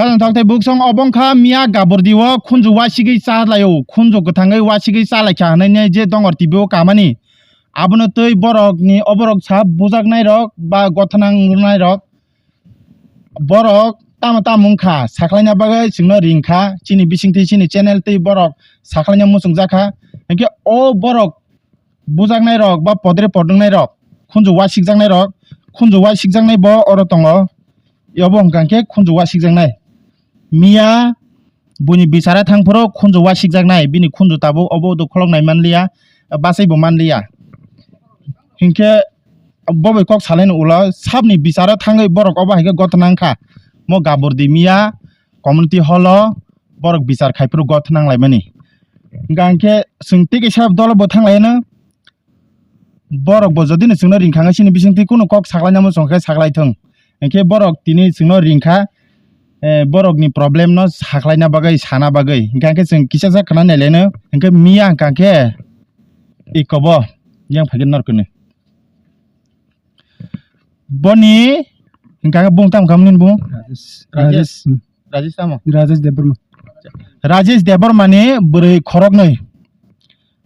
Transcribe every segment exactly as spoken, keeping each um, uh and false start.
Khajang thok tei buksong obo wngkha miya gabordi o khunju wasigwi cha laio, khunju kwthangwi wasigwi cha laikha hwnwi je dongor T V o kamani. Abono tei borokni, o borok sa bujaknairok ba gothanang rwnairok, borok tamo tamo wngkha sakhlaina bagwi chwngno ringkha, chini bisingtwi chini channel tei borok sakhlaina muchungjakha. Hinkhe o borok bujaknairok ba podre podwngnairok, khunju wasikjaknairok, khunju wasikjaknai bo oro tongo. Obo hwnkha khe khunju wasikjaknai. Miya buini bichara thang phuru khunju wasikjaknai, bini khunju tabuk obo dukholok nai manliya, bachai bo manliya. Hinkhe bo bai kok salaini ulo sabni bicharo thangwi borok obo hai khe gotna wngkha. Mo gabordi miya community hall o borok bichar khai phuru gotna wnglaimani. Hwnkha hinkhe chwng tei kaisa dolo bo thanglaino. Borok bo jodi no chwngno ringkha, chini bisingtwi kunu kok saklainamo chwng khe saklai thung. Hinkhe borok tini chwngno ringkha, eh, borokni problem no saklaina bagwi, sana bagwi. Hinkha khe chwng kisa sa khna nailaino. Hinkhe miya hwnkha khe ikobo yang phai khe norkoni. Boni hwnkha khe bung tamo kha nini bung? Rajesh. Rajesh. Rajesh. Hmm. Rajesh tamo? Rajesh Debbarma. Rajesh Debbarma ni bwrwi khoroknwi.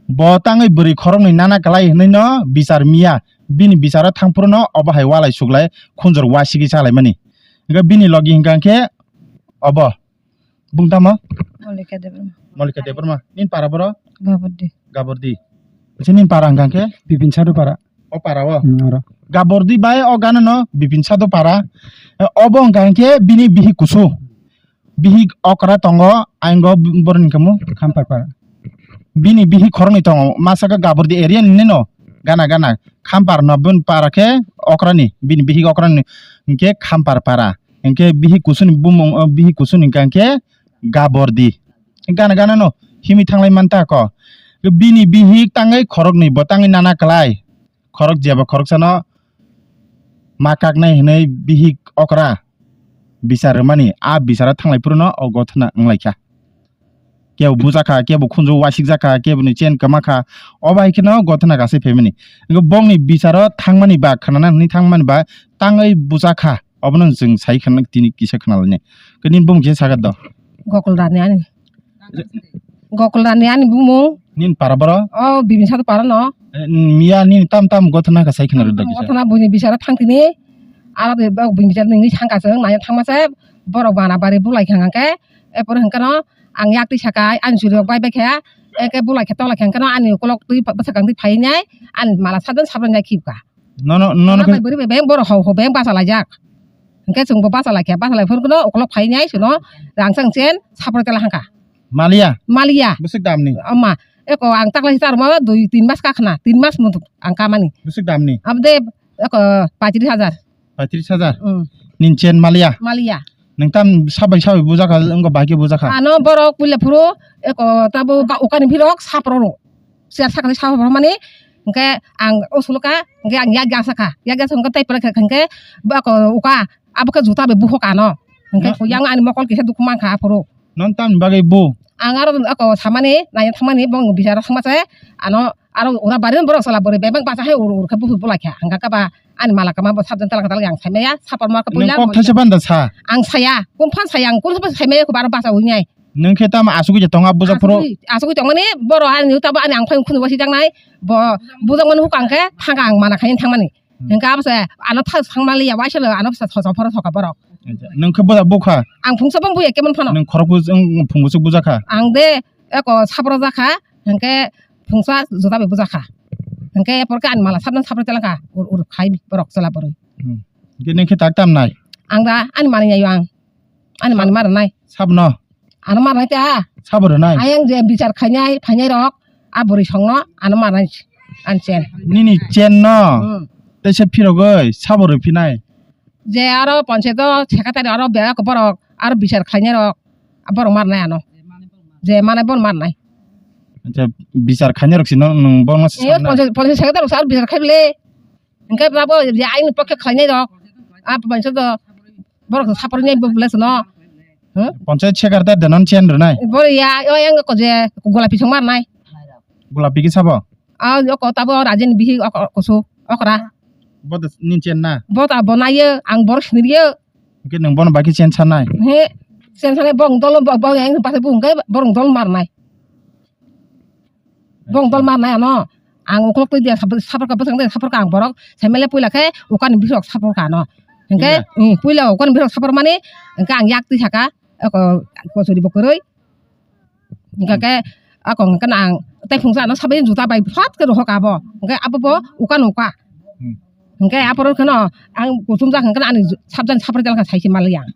Bo tangwi bwrwi khoroknwi nana kwlai hwnwi no bichar miya. Bini bicharo thang phuru no obo hai walai suklai khunjur wasigwi chalaimani. Hwnkhe bini logi hwnkha khe obo. Bung tamo? Molika Debbarma. Molika Debbarma. Nini para boro? Gabordi. Gabordi. Acha nini para hwnkha khe? Bipin Sadhu para. O para o? Hmm, oro. Gabordi bai o gana no Bipin Sadhu para. Eh, obo hwnkha khe bini bihik kusu. Bihik okra tongo, aingo boroni kamo? Khampar para. Bini bihik khoroknwi tongo, masa khe Gabordi area ni no? Gana gana. Khampar no bini para khe okrani, bini bihik okrani hwnkhe Khampar para. Hinkhe bihik kusuni bumung, o bihik kusuni hwnkha khe Gabordi. Gana gana no himwi thanglai manta ko. Bini bihik tangwi khoroknwi bo tangwi nana kwlai. Khorok jeba khoroksano ma kaknai hwnwi bihik okra bichar rwmani, a bicharo thanglai phuru no o gothona wnglaikha. Kebo bujakha, kebo khunju wasikjakha, keboni chain kwmakha, o bai kheno gothona kasai phaimani. Wngkhe bongni bicharo thangmani ba khnana hwnwi thangmani ba tangwi bujakha. Obono chwng sai khna tini kisa khna lainai. Khe nini bumung kisa sagat do. Gokul Rani ani. Gokul Rani ani bumung. Nini para boro? O Bibin Sadhu para no. Eh, miya nini tam tam gothona kha sai khna rwda kisa. Gothona buini bichara thang tini. Aro de bini bichara nini thang ka chwng nai thang ma se borok bana bari bulai khang khe. E por hwnkhe no ang yak twi saka ani churi rok bai bai khe. Eke bulai khe tolai khang khe no ani ukolok twi bwsakang twi phai nai ani mala sadon sabra nai khibka. Nono, nono. Bai bwrwi bai beng borok hau hau beng bachalaijak. Hwnkhe chwngbo bachalaikha, bachalaiphuruno ukolok phainai suno rangchak chen saproi tela hangkha. Maliya? Maliya. Bwswk damni? Ama, eko ang taklaisa charwma dui tin mas kakhna, tin mas muthuk ang kamani. Bwswk damni? Abde eko paitris hajar. Paitris hajar? Mm. Nin chen maliya? Maliya. Nwng tam sabai sabai bujakha, wngkha bai khe bujakha? Ano borok puila phuru eko tabo ba ukani phirok saproro. Siya sakni saproro mani hwnkhe ang o suluka hwnkhe ang yak yak sakha, yak yak sakha hwnkhe tei pore khe hwnkhe ba ko uka abo khe juta bai buhok ano hwnkhe yang ani mokol kisa dukhu mankha aphuru. Non tamni bagwi bu? Ang aro ako samani nai thangmani bong bicharo thangma se ano aro ura barin borok sala bwrwi bebak bacha hai ur ur khe buhur bulai kha hwnkhe ba ani mala kama bo sabjang talaka talaka ang saimaya sapor ma khe puila. Nung kok thaisa panda sa? Ang saya, kun phan saya, ang kun phan saimaya khe aro bacha ui nai. Nung khe tamo asugwi tongo a bujak phuru? Asugwi, asugwi tongmani borok ani tabo ani ang phai khunu wasi jangnai bo bujak mani hukang khe thangka ang mana khaini thangmani. Hmm. Hwnkhe abo se ano thang thangmani ya waisa lo ano sa sosa phoro soka borok. Nung khe bujak bukha? Ang phungsa bong buya kemon phano. Nung khorok bujak phung bujak bujakha? Ang de eko sapro jakha hwnkhe phungsa juta bai bujakha. Hwnkhe porkhe ani mala sabna sapro telangkha ur ur khai borok chwla borwi. Hmm. Hwnkhe nung khe tak tam nai? Ang da ani mani yayo ang. Ani mani mara nai. Sabno? Ano mara nai ta. Sabo rwnai? Ayang je bichar khainai, phainai rok, a bwrwi songno ano mara nai, ani chen. Nini chen no? Hmm. Teisa phirogwi, sabo rwphinai? Je aro panchayat o secretary aro bera ko borok, aro bichar khainai rok, a borok mara nai ano. Je mane bon mara nai. Acha, bichar khainai rok sino nwng borno. Eh, panchayat, panchayat secretary rok sa aro bichar khai bile. Hwnkhe brabo je aini pokhe khlainai rok, a panchayat o borok saprwnai bo bwlai sano. Hmm? Panchayat secretary de non chen rwnai? Bo ya, o yang ko je golapi song marnai. Golapi ki sabo? A o ko tabo rajini bihi o ko, kusu okra. Bo de nin chen na? Bo ta bo naiyo, ang bor siniriyo. Hwnkhe nwng bono bai khe chen sanai? He. Sen sale bong dol bo, bong yang pathai bung ke borong dol marnai. Bong dol marnai ano. Ang uklok twi dia sapor ka bwsang dia sapor ka ang borok. Semele puila khe ukani bisok sapor ka ano. Hingke puila ukani bisok sapor mani hingke ang yak twi saka. Ako kosori bo kwrwi. Hingke ke ako hingke ang tei phungsa ano sabai juta bai flat ke rohok abo. Hingke abo bo ukan uka. Hingke apor kheno ang kuchum jak hingke ani sabjani sapor jalka saisi maliya.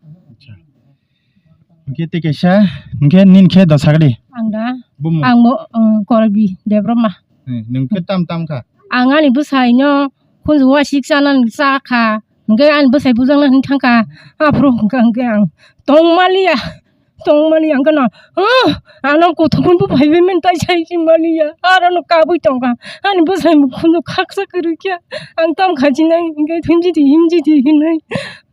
Hingke tei kaisa, hingke nini khe da sagadi? Ang da? Bumung? Ang bo, um, Korbi Debbarma. Hmm, nwng khe tam tam kha? Ang ani bwsaino khunju wasik chanani cha kha. Hingke ani bwsai bujakna hwnwi thang kha. Aphuru hingke, hingke ang tongmaliya. Tongmani ang kheno, "Huh, ano kuthukun bo phaibai men tai sai si maliya." Aro no kabui tong kha. Ani bwsai bo khunju khaksa kwrwi khe. Ang tam kha jinai hingke himji di, himji di hinwi.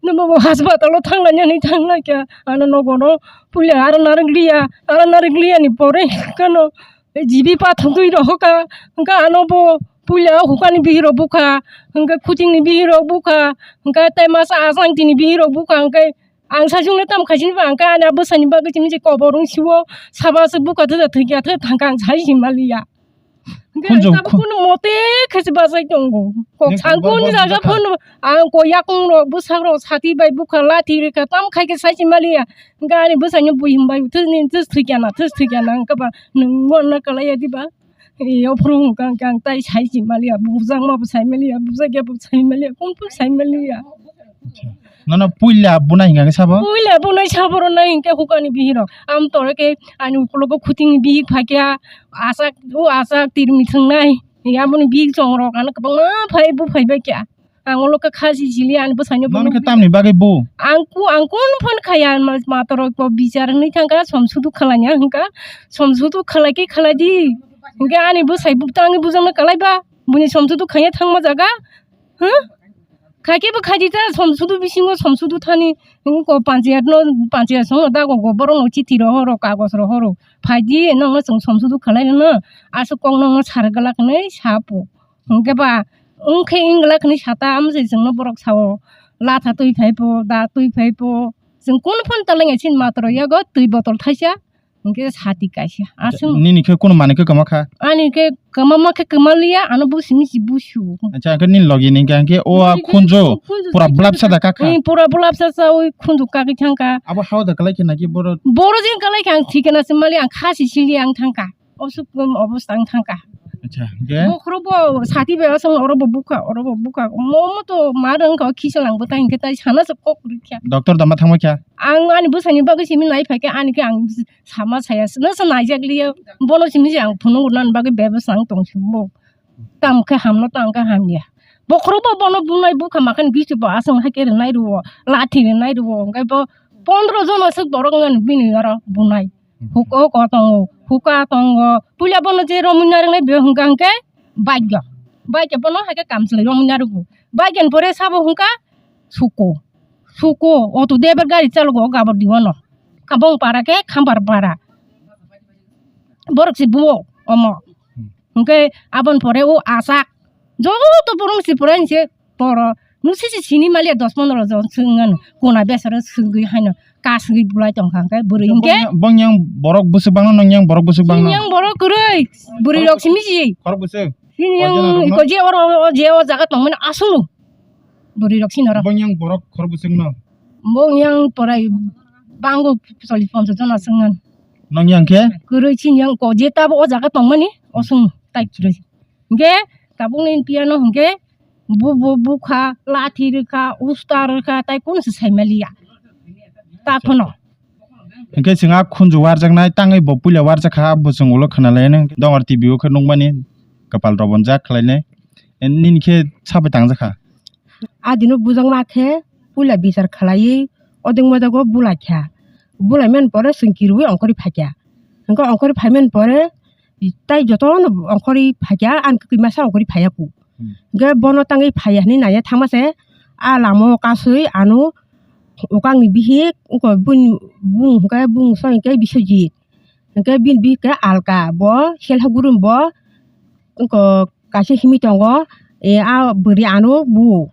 Nobo bo hospital o thang lainani thang lai kha. Ano nogo no puila aro narwk liya, aro narwk liya ni pore kheno jibi pathogwi rohor kha. Hingke ano bo puila hukani bihik rok bukha, hingke kuchingni bihik rok bukha, hingke tei masa asangtini bihik rok bukha, hingke ang saichung le tam khaisini ba hingke ani bwsani bagwi simi se kobor wng siwo saba se bukha thwja thwikya thwk thangkha ang sai si maliya. Hingke khunju ang tabuk khu- kunu mote khe se bachai tongo. Kok nini sangkun bor jaga bwkha phano ang ko yakung rok bwsak rok sati bai bukha lathi rikha tam khai khe sai si maliya. Hingke ani bwsai no bui himbai thwsni thwsthwikya na thwsthwikya na hingke ba nwng wanna kalaiya diba? Ee ophuru hingke ang tai sai si maliya bujakma bo sai maliya bujakya bo sai maliya kunphuru sai maliya. Nono puila bunai hingka khe sabo? Puila bunai sabo rwnai hingke hukani bihik rok. Am tore khe ani ukologo khuting bihik phaikya, achak, o achak tirmi thwngnai. Aboni bihik chongrok ano kwbangma phai buphai baikya. Ang olo khe kha si sili ani bwsaino. Nono khe tamni bagwi bu? Ang ku, ang kun phone khaya ma, matorok bo bichar hwnwi thangkha, som sudu khwlaiya hwnkha. Som sudu khwlai khe khwlai di. Hwnkhe ani bwsai bu tangwi bujakno kwlai ba. Buini som sudu khaiya thangma jaga. Huh? Khaikhe bo khaidi ta, som sudu bisingo som sudu thani, ko panchayat no, panchayat song da go, go borok no chithi ro horo, kagos ro horo. Phaidi nokno chwng som sudu khlai rwno, aswk kok nokno sar glak hinwi sa po. Hwnkhe ba wngkhe wng glak hinwi sata, amjai chwngno borok sao, latha twi phai po, da twi phai po. Chwng kun phone talangya chini matro yago twi botol thaisa. Hwnkhe sati kaisa. Aswk. Nini khe kunu manwi khe kwma kha? Ani khe kwma ma khe kwma liya, ano busi misi busu. Acha, hwnkhe nini logi ni hwnkhe, hwnkhe o a khunju, khunju pura blap sa da kha kha? Ee, pura blap sa sa, oi khunju kagwi thang kha. Abo hao da kalai khe naki boro? Boro jin kalai khe ang thikana se mali, ang khasi sili ang thang kha. Osuk, um, obosta ang thang kha. Acha, hwnkhe? Bokhoro bo sati bai aswk oro bo bukha, oro bo bukha. Mo mo to ma rwng kha, o khisa lang bwtang hwnkhe tai sana se kok rikha. Doctor da ma thangma kha? Ang ani bwsani bagwi simi nai phai khe, ani khe ang sama saya, no se naijak liya, bono simi se ang phunuk rwna bagwi bebas ang tong si bo. Tamo khe hamno, tamo khe hamya. Bokhorok bo bono bunai bukha makhan gisti bo aswk hai khe rwnai rwo, lathi rwnai rwo, hwnkhe bo pondro jona swk borok wngmani bini oro bunai. Huko ko tongo, huka tongo, puila bono je romwi narwknai bo hwnkha hwnkhe bagyo, bagyo bono hai khe kamchwlwi romwi narwgo, bagyo ni pore sabo hwnkha suko. Suko, auto driver gari chalogo o gabor dibono. Kabong para khe Khambar para. Borok se buo omo. Hwnkhe aboni pore o achak. Joto borok se pore se poro. Nung sisi sini maliya dos pondro jon swngan. Kona besaro swngwi haino kasgwi bulai tongkha hwnkhe bwrwi hwnkhe. Bong yang borok bwswk bangno, nong yang borok bwswk bangno. Yang borok kwrwi. Bwrwi rok simi si. Khorok bwswk. Sini yang iko je oro, o je o jaga tongmani aswk. Bwrwi rok sinoro. Bong yang borok khorok bwswkno. Bong yang porai bango chollish ponchash jona swngan. Nong yang khe? Kwrwi sini yang ko je tabo o jaga tongmani oswng tai kwrwi. Hwnkhe tabukni piyano hwnkhe bu, bu, bukha, lathi rwkha, usta rwkha, tai kunu se saimaliya. Ta phano. Hwnkhe chwng a khunju warjaknai tangwi bo puila warjakha, bo chwng ulo khwnalainai. Dongor T V o khe nukmani kwpal robonjak khlainai. Nini khe sabai tangjakha? A dino bujakma khe puila bichar khlaiwi odeng mojago bulaikha. Bulaimani pore chwng kirui ongkhorwi phaikha. Hwnkhe ongkhorwi phaimani pore tai jotono ongkhorwi phaikha, ani kwkwi masa ongkhorwi phaiya ku. Hmm. Hwnkhe bono tangwi phaiya hinwi naiya thangma se a lama o kasui ano ukangni bihik wngkha bini bung hwnkhe bung soi hwnkhe Biswajit. Hwnkhe bini bihik khe Alka, bo selha gurum bo wngkha kaisa himwi tongo, e, a bwrwi ano bu.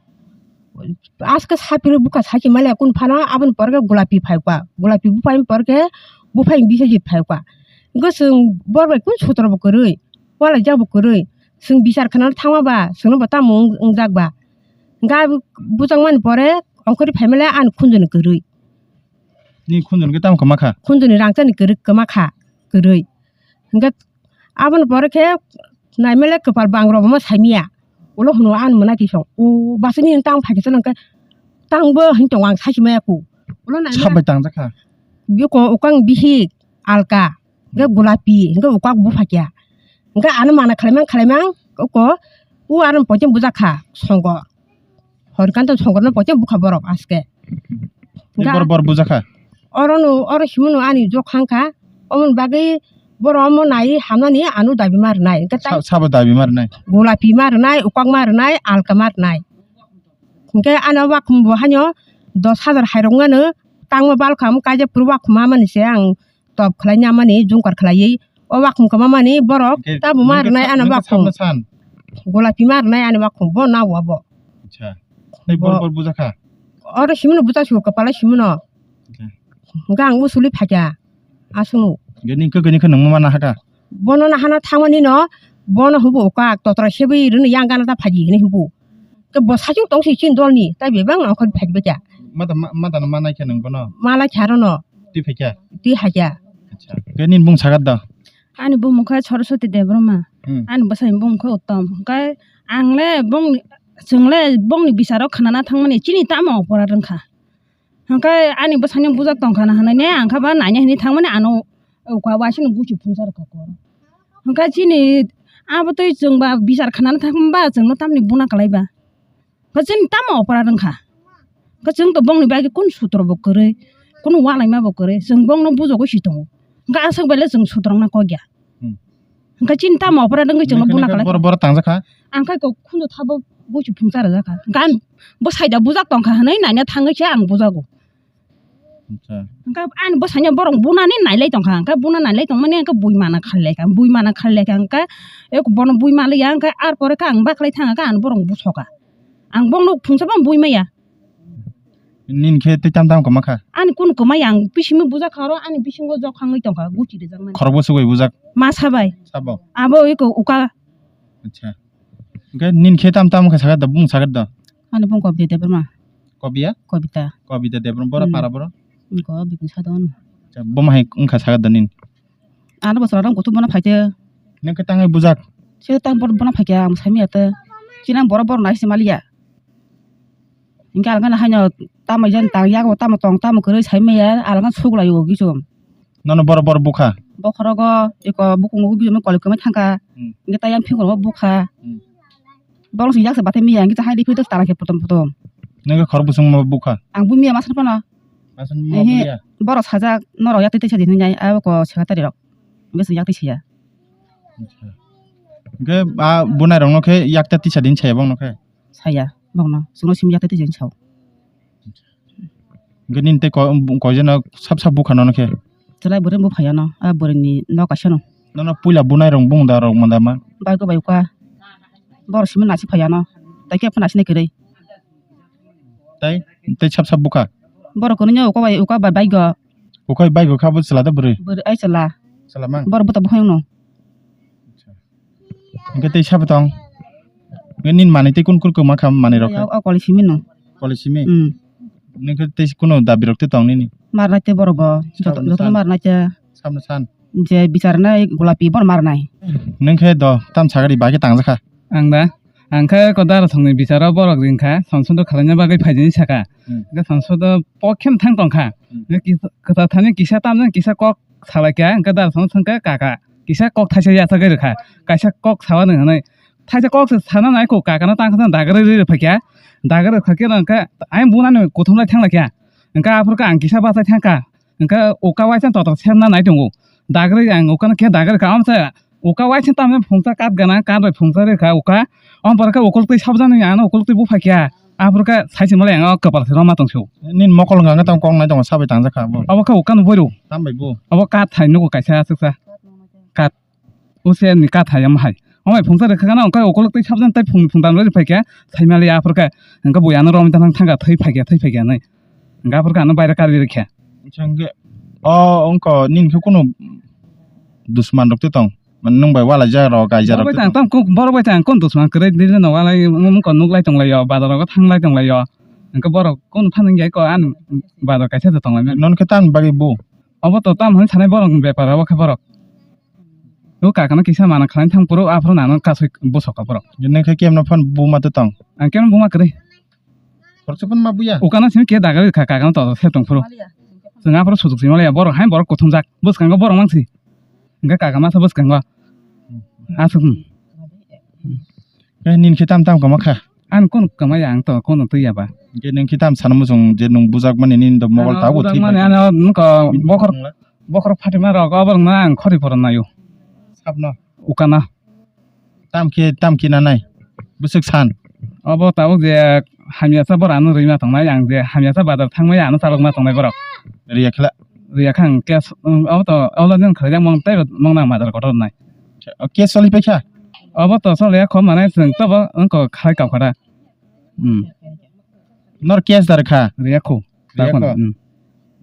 Aske sapiro bukha saki male kun phano aboni pore khe gulapi phai kha. Gulapi buphai pore khe buphai bisa ji phai kha. Go chwng bor bai kun sutro bo kwrwi. Wala jabo kwrwi. Chwng bichar khna thangma ba chwngno bo tamo wng-, wngjak ba. Ga bujak mani pore ongkhorwi phai male ani khunjoni kwrwi. Ni khunjoni khe tamo kwma kha? Khunjoni rangchani kwrwi kwma kha kwrwi. Hwnkhe aboni pore khe naimale kwpal bangrok bo saimanya. Ulo hwnwi ani mwnai tisong. O bwswk nini tang phai khe chwng khe tang bo hwn tongo ang sachi maya kho. Ulo naimale sabai tang jakha. Biko ukang bihik alka. Hwnkhe gulapi, hwnkhe ukwak buphakya. Hwnkhe ano mana khwlaimang khwlaimang uko u ano poito bujakha songor. Horikanta songorno poito bukha borok aske. Tei hwnkhe bor bor bujakha? Orono, oro simono ani jok khangkha. Omoni bagwi borok omo nai hamnani ano dabi ma rwnai. Hwnkhe tai sa-, sabo dabi ma rwnai? Gulapi ma rwnai, ukwak ma rwnai, alka ma rwnai. Hwnkhe ano wakhum bo haino dos hajar hairok wngmano tangma balkham kaijak phuru wakhum hamani se ang top khlai namani jungkar khlaiwi o wakhum kwma mani borok hwnkhe tamo ma rwnai ano wakhum. Golapi ma rwnai ani wakhum bo na wabo. Acha. Tei bor bor bujakha? Oro simino buja su kwpala simino. Hwnkhe ang usuli phakya asunu. Hwnkhe nini kwkwi ni khe nungma mana haka? Bono nahana thangmani no bono hwnbu uka totra sebwi rwni yang gana ta phaji hwnwi hwnbu. Khe bo sachung tong si chini dolni, tai bebak no okhorni phai khe. Mada, ma-, mada no manai khe nwng bono? Malai khe aro no. Twi phai khe? Twi hai khe. Acha. Khe nini bung sagat da? Ani bumung khe Saraswati Debbarma. Hmm. Ani bwsai bumung khe Uttom. Hwnkhe ang le bongni, chwng le bongni bisaro khnana thangmani chini tamo opora rwngkha. Hwnkhe ani bwsai no bujak tongkha na hwnwi ne ang khe ba naina hwnwi thangmani ano uka waisano guchi phungsa rwkha kor. Hwnkhe chini abo twi chwng ba bichar khanani thangma ba chwngno tamni buna kwlai ba. Hwnkhe chini tamo opora rwngkha. Hwnkhe chwng to bongni bagwi kunu sutro bo kwrwi, kunu walaima bo kwrwi, chwng bongno bujagwi si tongo. Hwnkhe aswk bai le chwng sutro wngna kok ya. Hmm. Hwnkhe chini tamo opora rwngwi chwngno buna kwlai. Boro, boro tangjakha? Ang khe kok khunju thabo guchi phungsa rwjakha. Hwnkhe ang bo saida bujak tongkha hwnwi naina thangwi se ang bujago. Acha. Hwnkhe ani bwsai no borok bunani nailai tongkha, hwnkhe buna nailai tongmani hwnkhe bui mana khalilaikha, bui mana khalilaikha, hwnkhe eko bono bui maliya, hwnkhe ar pore khe ang baklai thangkha, ani borok busoka. Ang bono phungsa bo bui maya. Nini khe tei tam tam kwma kha? Ani kunu kwmaya, ang bisingni bujak kha oro, ani bisingo jok hangwi tongkha, guchi rijak mani. Khorokbo se bai bujak? Ma sabai. Sabo? Abo eko uka. Acha. Hwnkhe nini khe tam tam khe sakha da, bung sakha da? Ani bung Kobita Debbarma. Kobia? Kobita. Kobita Debbarma, boro para boro? Go bikung sadon. Acha, bo ma hai wngkha sakha da nini? Ano bosora rong kutu bono phaite. Nang khe tangwi bujak? Se tang bor bono phaikha ang saimaya te. Chini boro bor nai se maliya. Hingke algana haino tamo jan tang yago tamo tong tamo kwrwi saimaya algana suglai o gichum. Nono boro bor bukha? Bokhorogo eko bukungo gichum koli kwmai thangkha. Hmm. Hingke tayang phikorogo bukha. Hmm. Borok se yak se bathai miya, hingke hai riphi to tala khe potom potom. Nang khe khorok bwswngma bukha? Ang bumya masra phano. Masra ma bumya? Ehe, borok sajak, norok yak twi twi sa di hinwi nai, abo ko secretary rok. Hingke chwng yak twi saya. Acha. Hingke a bunai rok no khe yak twi twi sa di hinwi saya bong no khe? Saya bong no, chwngno simi yak twi twi sa hinwi sao. Hingke nini tei ko-, koijono sap sap bukha nono khe? Chwlai bwrwi bupha yano, a bwrwini nok kaisa no. Nono puila bunai rok bung da rok manda ma? Bai ko bai uka. Bor simi nasi phayano. Tai khe phana sini kwrwi. Tai, tei sap sap bukha? Borok kwrwino uka bai, uka bai baigo. Uka bai baigo kha bo chwla da bwrwi? Bwrwi ai chwla. Chwla mang? Bor buta bukhai no. Hingke tei sabo tong? Hingke nini manwi tei kun kun kwma kha manwi rok khe? O, o koli simi no. Koli simi? Hmm. Nini khe tei kunu dabi rok tei tong nini? Marnai tei borok bo. Joto, joto marnai tei. Samno san. Je bichar nai gulapi bor marnai. Nini khe do tam sagari bai khe tangjakha? Ang da? Ang khe ko dara songni bicharo borok ringkha, sonsodo khalaina bagwi phaijini saka. Hmm. Hingke sonsodo pokhe thang tongkha. Hmm. Hingke kisa, kwtal thani kisa tamni kisa kok salaikha, hingke dara song thangkha kaka. Kisa kok thaisa yachagwi rwkha. Kaisa kok sawa nang hinwi. Thaisa kok se sana nai ko kakano tang kha dagre ri phaikha. Dagre kha khe nang khe ayang bunani kuthum lai thang lai kha. Hingke aphuru khe ang kisa bachai thang kha. Hingke uka waisa totok semna nai tongo. Dagre ang ukano khe dagre kha amsa uka waisa tamni phungsa kat gana kat bai phungsa re kha uka. Om pore khe ukultwi sabjani ano ukultwi buphai kha. Aphuru khe saisi malai ang kwpal se roma tong su. Nini mokol wngkha khe tamo kok nai tongo sabai tangjak kha bo. Abo khe ukano boiru. Tambai bo. Abo kat hai nugo kaisa aswksa. Kat. Use ni kat hai am hai. Omo phungsa rwkha gana, wngkha ukolok tei sabjani tei phung phung dan rwri phaikha, saimali aphurkha, wngkha bui ano romwi thang thangkha, thwi phaikha, thwi phaikha hinwi. Wngkha aphurkha ano baira karwi rwkha. Wngkha hwnkhe, o wngkha nini khe kunu dusman rok tei tong? Mane nwng bai walaijak rok, kaijak rok tei tong? Borok bai tang, tong, borok bai tang, kon dusman kwrwi, dili no walai, wngkha nuklai tonglaio, bazar rogo thanglai tonglaio. Wngkha borok kunu phan wngya kho, ani bazar kaisa se tonglaimani. Nono khe tamni bagwi bu? Obo to tam hwn sanai borok ni bepar, obo khe borok. O kakano kisa mana khlaina thang phuru aphuru nano kasui bwsok ka borok. Nini khe kemno phano buma tong? Ang kemno buma kwrwi. Khoroksa phano ma buya? Ukano simi khe dagarwi kha, kakano to se tong phuru. Chwng aphuru sujuk sima laya borok hai borok kuthumjak. Bwskango borok mangsi. Hingke kaka masa bwskango. Aswk. Khe nini khe tam tam kama kha? Ang kunu kwmaya, ang to kunu twiya ba. Hingke nini khe tam sana muchung je nwng bujak mani nini do mobile tabuk thwi mani phai. Ano nungko bokhor, bokhor phatima rok obo rokno ang khori phoro naio. Sabno? Ukana. Tam khe, tam khe nanai. Bwswk san. Obo tabuk je hamya sa bora ano rwima tongnai, ang je hamya sa bazar thangmaya ano chalokma tongnai borok. Riya khela? Riya khang cash, um, obo to, obo nang khlaijak mong tei mong nang bazar kotor nai. O, cash choli paikha? Obo to choli ya khom manai chwng tobo wngko khlai kau khara. Hmm. Nor cash dar kha? Riya kho. Riya kho? Hmm.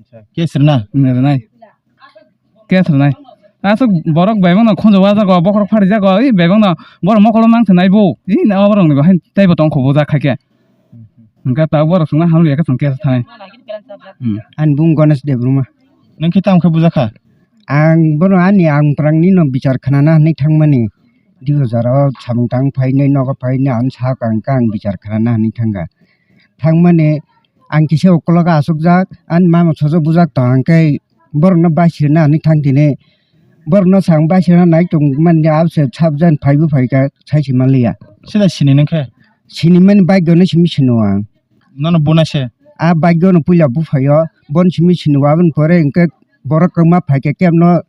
Acha, cash rwna? Hmm, rwnai. Cash rwnai. Aswk borok bebakno khunju wajago, bokhorok pharijago, oi bebakno borok mokolo mang thanai bo. Ih, na borokni bo hai teibo tong kho bujak khai khe. Hwnkhe tabuk borok chwngno hamya khe chwng cash thanai. Hmm. Ani bung Ganesh Debbarma. Nwng khe tamo khe bujak kha? Ang bono ani ang phrangni no bichar khnana hinwi thangmani. Dui hajar o samung tang phainai nogo phainai ang sak ang khe ang bichar khnana hinwi thangkha. Thangmani ang kisa ukologo asukjak, ani mama sojo bujak tong hwnkhe borokno baisirna hinwi thang tini. Borokno sang baisirna nai tong mani abse sabjani phaibo phaikha sai se manliya. Sida sini nang khe? Sinimani bike no simi sino ang. Nono buna se? A bike no puila buphaio, bon simi sino aboni pore hwnkhe borok kwma phaikha kemno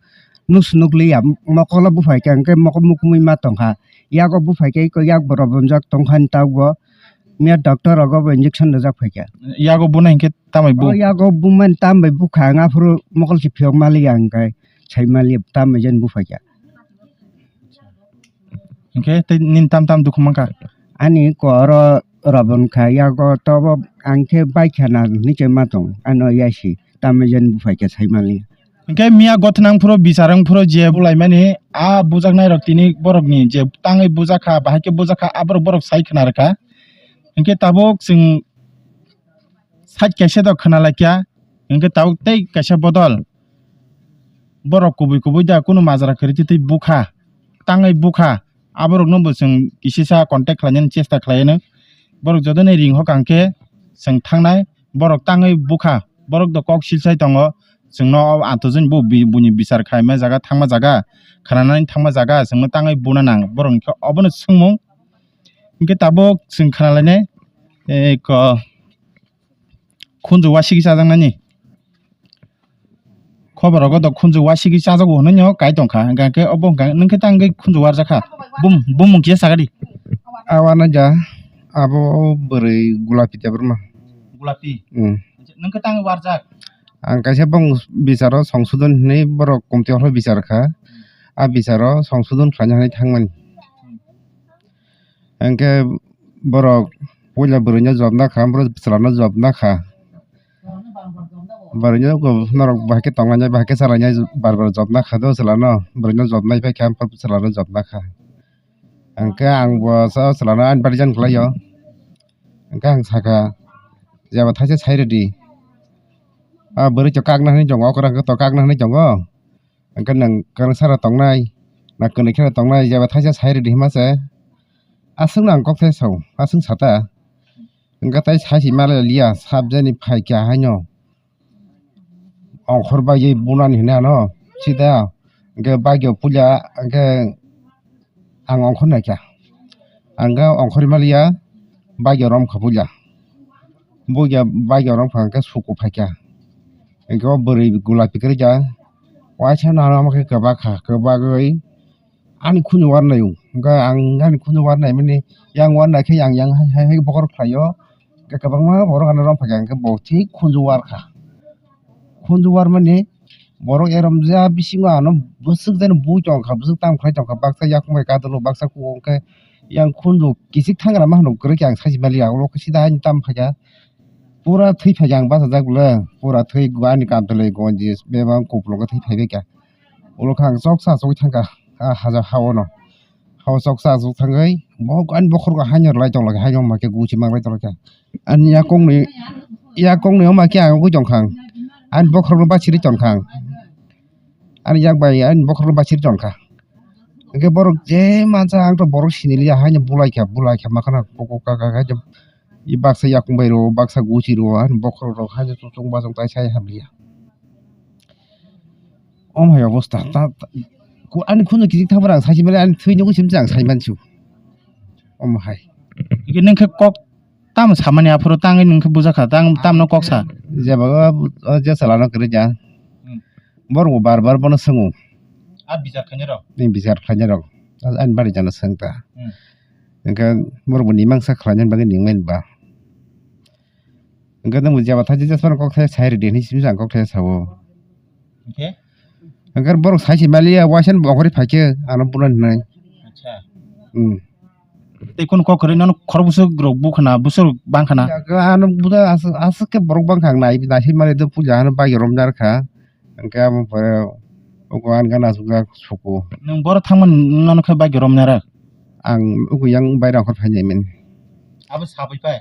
nus nukliya, mokolo buphaikha hwnkhe mokol mukumui ma tongkha. Yago buphaikha iko yak borok bonjak tongkha ni tabukbo. Miya doctor rogo bo injection rwjak phaikha. Yago buna hinkhe tambai bu? O yago bumani tambai bukha ang aphuru mokol se phiyok maliya hwnkhe sai maliya tambai jen buphaikha. Hinkhe tei nini tam tam dukhu mankha? Ani ko oro Rabon kha yago tobo ang khe baikha na hinwi se ma tong ano yasi tambai jen buphaikha sai maliya. Hinkhe miya gothnang phuru bichar wng phuru je bulaimani a bujaknai rok tini borokni je tangwi bujakha bahai khe bujakha aborok borok sai khna rwkha. Hinkhe tabuk chwng side kaisa do khna laikha, hinkhe tabuk tei kaisa bodol borok kubui kubui da kunu majra kwrwi twi twi bukha, tangwi bukha, aborokno bo chwng kisisa contact khlainani chesta khlaiano, borok jotono ring hokang khe chwng thangnai, borok tangwi bukha, borok do kok silsai tongo, chwngno o antojoni bo bi-, buini bichar khaima jaga thangma jaga, khnanani thangma jaga chwngno tangwi buna nang, borokni khe obono swngmung. Hinkhe tabuk chwng khna lainai, eh, ko, khunju wasigi chajaknani. Khobor rogo do khunju wasigi chajago hwnwi no kai tongkha, hwnkha khe obo hwnkha nwng khe tangwi khunju warjakha. Bum-, bumung kisa sagadi. Awana ja, abo bwrwi Gulapi Debbarma. Gulapi? Hmm. Nwng khe tangwi warjak? Ang kaisa bong bicharo songsodon hinwi borok komti horo bichar kha. A bicharo songsodon khlaina hinwi thangmani. Hinkhe borok puila bwrwino jobna kha, borok chwlano jobna kha. Bwrwino norok bahai khe tonglainai, bahai khe salainai, bar bar jobna kha do chwlano, bwrwino jobnai pai kha, chwlano jobna kha. Hinkhe ang bo chwlano ani bari jan khlaio. Hinkhe ang sakha, jeba thaisa sai rwdi. A bwrwi to kakna hinwi tongo, okra hwnkhe to kakna hinwi tongo. Hwnkhe nwng kwrwngsa rok tongnai, na kwnwi khe rok tongnai, jeba thaisa sai rwdi hima se. Aswkno ang kok thai sao, aswk sata. Hwnkhe tei sai si ma liya, sabjani phaikha haino. Ongkhor bagwi bunani hinwi ano, sida. Hwnkhe bagwi puila, hwnkhe ang ongkhor naikha. Ang khe ongkhorwi maliya, bike romkha puila. Buya bike romkha hwnkhe suku phaikha. Hwnkhe o bwrwi gulapi kwrwi ja. Waisa nana omo khe kwbakha, kwbagwi ani khunju warnaio. Hwnkhe ang ani khunju warnaimani yang warnai khe yang yang hai hai bokhor khlaio. Hwnkhe kwbangma borok ano romkha hwnkhe bo thik khunju warkha. Khunju warmani Borok erom ja bisingo ano bwswk jani bui tongkha, bwswk tam khlai tongkha, baksa yakung bai kadalo, baksa kugo hwnkhe yang khunju kichik thangra ma hwnwi kwrwi khe ang sachi mali ya, ulo khe sida haino tam phaikha, pura thwi phaikha ang bachajak le, pura thwi ani kamtwlwi gonji bebak kupulung khe thwi phaibaikha, ulo khe ang choksa chogwi thangkha, ah, haja ha-o no. Hao choksa aswk thangwi, bo ani bokhorok haino rwlai tonglaikha, haino wngma khe guchi manglai tonglaikha. Ani yakungni, yakungni wngma khe ang ugui tongkha ang. Ani bokhorokno bachirwi tongkha ang. Ani yak bai ani bokhorokno bachirwi tongkha. Hwnkhe borok je mansa ang to borok siniliya haino bulaikha, bulaikha makhana koko kaka kaka. I baksa yakung bai rwo, baksa guchi rwo, ani bokhorok rok haino chwng bachong tai sai hamliya. Omo hai obosta, ta, ta, ku-, ani khunju kichik thangphano ang sachi mali, ani thwi nugwi simi se ang sai mansu. Omo hai. Ike nung khe kok tamo samani aphuru tangwi nung khe bujakha, tang, tamno kok sa. Jeba o, o je salano kwrwi ja. Hmm. Borok bo bar bar bono swngo. A bichar khainai rok? Ni bichar khainai rok. Ani bari jana swng ta. Hmm. Hwnkhe borok bo nimang sa khlaina bagwi ningmani ba. Hwnkhe nwng bo jeba thachi jesmano kok thai sai rwdi hinwi simi ang kok thai sao. Hwnkhe? Hwnkhe borok sai se maliya waisa ni bongkhorwi phaikhe ano buno hinwi. Acha. Hmm. Tei kunu kok kwrwi nono khorok bwswk rok bukhana, bwswk rok bangkhana? Ano buda aswk, aswk khe borok bangkha ang nai, naisai mali do puja hano bagwi romjak kha. Hwnkhe amo pore ugo ani gana aswkjak suku. Nwng boro thangmani nono khe bagwi romnai rw? Ang ugo yang baira ongkhor phainai mani. Abo sabwi pai?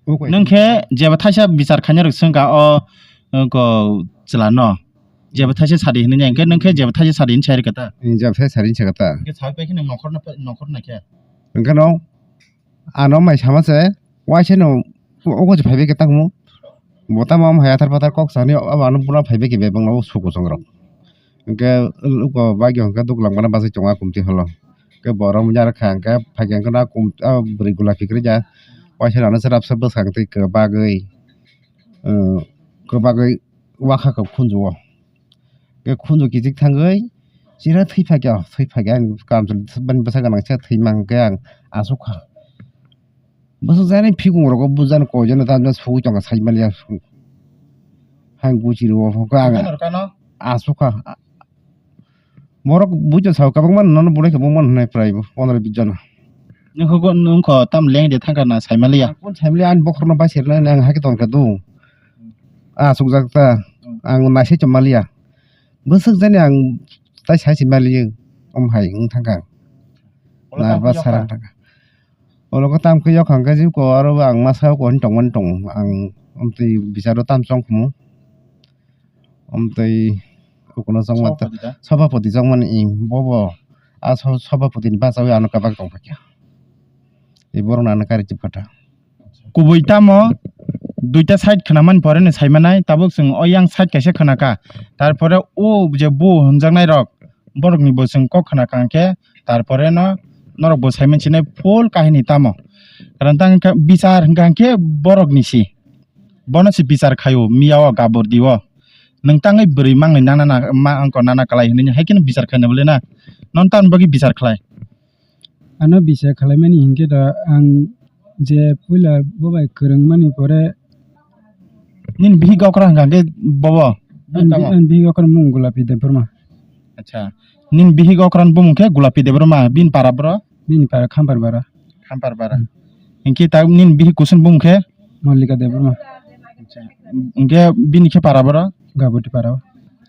Nwng khe jeba thaisa bichar khaina rwk swngkha o, o, ko chwla no. Jeba thaisa sadi hinwi hwnkhe nwng khe jeba thaisa sadi hinwi sai rwkha ta? Jeba thaisa sadi hinwi sakha ta? Hwnkhe sawi pai khe nwng nokhorno, nokhorno khe? Hwnkhe no ano mai sama se waisa no ogo se phaibai khe tangmo. Bo tamo omo hai athar pathar kok sani obo ano buna phaibai khe bebak no suku songrok. Hwnkhe uko bagyo hwnkhe duklang bana bachai tongo a kumti holo. Hwnkhe bo romwi narwkha hwnkhe phaikhe hwnkhe no a kum-, a bwrwi gulapi kwrwi ja. Waisa rano se rapsa bwskang twi kwbagwi, uh, kwbagwi wakha kok khunju o. Hwnkhe khunju kichik thangwi chira thwi phaikha, thwi phaikha ani kamchwlwi bwsa gwnang se thwi mankhe ang asukha. Bwswk jani phikung rogo bujani koi jani tamjani sugwi tongkha sai maliya. Hai guchi rwo hwnkhe ang asukha. Borok buicha sao kabangma nono bulai khe bongma hinwi prai bo pondro bis jona. Nwng kho, nwng kho tam leng de thangkha na sai maliya? Ang kun sai maliya, ani bokhorokno bai serna ang hakhe tongkha do. A sukjak ta, ang naisai chom maliya. Bwswk jani ang tai sai se maliya, om hai wng thangkha. Nervous sarang thangkha. Olo ko tam khe yok hwnkhe jiko aro ang masa ko hin tongmani tong ang omtwi bicharo tam chong khumu. Omtwi ukuno chongma ta-, Sabhapati da? Sabhapati chongmani i bobo a so-, Sabhapati ni bachawi ano kabak tong phakya. I borok no ano kari chip kha ta. Kubui tamo duita side khwnamani pore no sai manai, tabuk chwng o yang side kaisa khwna kha. Tarpore o je bu hwnjaknai rok, borokni bo chwng kok khna kha hwnkhe, tarpore no norok bo sai mansinai full kahini tamo. Karon tang wngkha bichar hwnkha hwnkhe borokni si. Bono se bichar khaio miya o gabordi o. Nwng tangwi bwrwi mangni nana na, ma wngkha nana kwlai hinwi hai kheno bichar khaina bwle na. Nono tamni bagwi bichar khlai? Ano bichar khlaimani hinkhe da ang je puila bo bai kwrwngmani pore. Nini bihik okra hwnkha hwnkhe bobo? Ani bi-, ani bihik okra mung Gulapi Debbarma. Acha. Nini bihik okra ni bumung khe Gulapi Debbarma, bini para bro? Bini para Khampar bara. Khampar bara. Hmm. Hinkhe ta nini bihik kusun bumung khe? Mallika Debbarma. Acha. Hinkhe bini khe para bro? Gaboti para o.